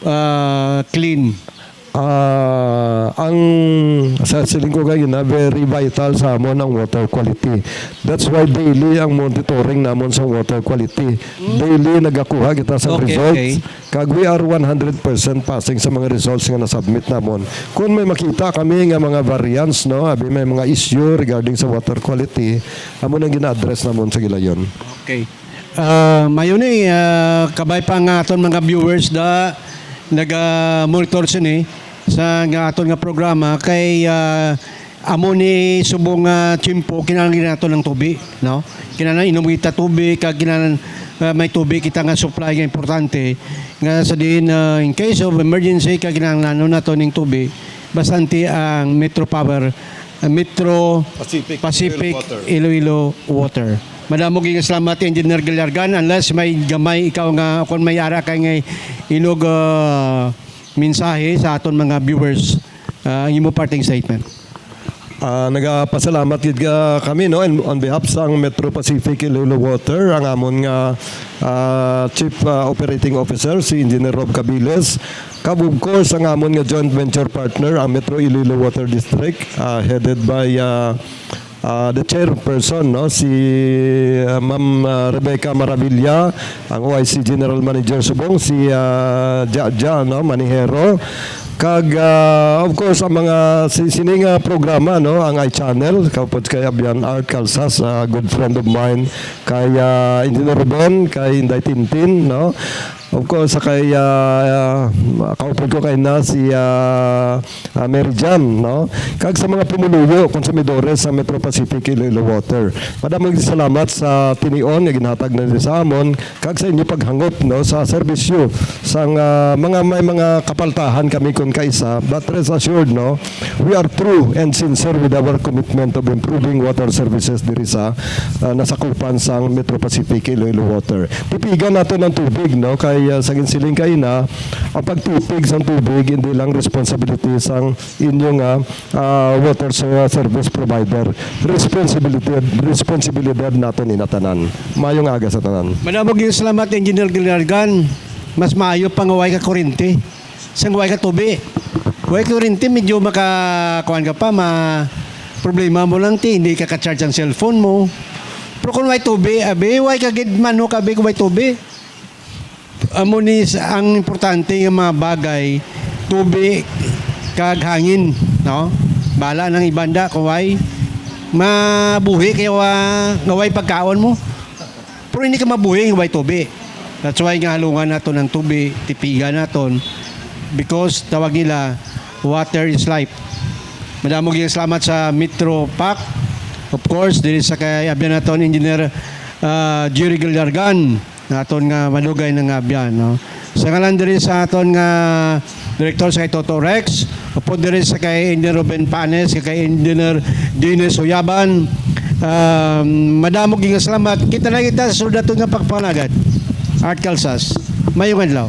ah, clean? Ah, ang sa siling ko kayo na very vital sa amon ang water quality. That's why daily ang monitoring namon sa water quality. Mm. Daily nagakuha kita sa Okay, results. okay. Kag we are one hundred percent passing sa mga results nga na-submit namon. Kung may makita kami nga mga variance, no, abi may mga issue regarding sa water quality, amo nang gina-address namon sa gilayon. Okay. Ah, mayo ni, ah, kabay pa nga aton mga viewers da naga-monitor sini sa nga aton nga programa kay, ah, amo ni subong nga tiyempo kinahanglan nato ng tubi, no? Kinahanglan inom kita tubi kag kinahanglan, ah, may tubi kita nga supply nga importante nga sa diin, ah, in case of emergency kag kinahanglan nato ning tubi, bastante ang Metro Power, ah, Metro Pacific Pacific Iloilo Water. Iloilo Water. Madamo gyud nga salamat, Engineer Galargan. Unless may gamay ikaw nga, kung may ara kay nga inog, ah, mensahe sa aton mga viewers, ah, ang imo parting statement. Ah, nagapasalamat gid ka kami, no, and on behalf sang Metro Pacific Iloilo Water, ang amon nga, ah, Chief, ah, Operating Officer, si Engineer Rob Cabiles, kag of course, ang amon nga joint venture partner, ang Metro Iloilo Water District, ah, headed by, ah, Ah, the chairperson, no, si, ah, Ma'am, ah, Rebecca Maravilla, ang O I C General Manager subong, si, ah, Ja, Ja, no, Manihero. Kag, ah, of course, ang mga si-, sini nga programa, no, ang iChannel, kaupod kay Abian Art Calzas, ah, good friend of mine, kay, ah, Engineer Ruben, kay Inday Tintin, no. Of course, sa kay, ah, kaupod ko kay na si, ah, ah, Mary Jam, no? Kag sa mga pumuluyo, konsumidores sa Metro Pacific Iloilo Water. Madamo nga salamat sa tinion nga ginhatag na sa amon kag sa inyo paghangop, no, sa serbisyo sang, ah, mga may mga kapaltahan kami kon kaisa, but rest assured, no, we are true and sincere with our commitment of improving water services diri sa, ah, nasakupan sang Metro Pacific Iloilo Water. Tipigan nato ng tubig, no, kay, ah, sa ginsiling kay na, ang pagtipig sang tubig hindi lang responsibility sang inyo nga, ah, water ser-, service provider. Responsibility, responsibilidad nato ni natanan. Mayong aga sa tanan. Madamo gyud salamat, Engineer Gildargan. Mas maayo pa nga way ka kurente. Sang way ka tubi. Way kurente, medyo maka, kuwan ka pa, ma, problema mo lang ti, hindi ka ka-charge ang cellphone mo. Pero kung way tubi, abi, way ka gid manok, abi, kung way tubi. Amo ni sa, ang importante nga mga bagay, tubi kag hangin, no? Bala nang ibanda kung way mabuhi kayo, ah, nga way pagkaon mo. Pero hindi ka mabuhi nga way tubi. That's why nga halungan naton ang tubi, tipigan naton, because tawag nila, water is life. Madamo gyud salamat sa Metro Pac. Of course, diri sa kay abyan naton Engineer, ah, Jerry Gildargan, naton nga malugay na nga abyan, no? Sa ngalan diri sa aton nga direktor sa kay Toto Rex, upod diri sa kay Engineer Ruben Panes, kay Engineer Dennis Uyaban, um, madamo gyud nga salamat. Kita na kita sa sunod naton nga pagpanagad. Art Calzas, mayong adlaw.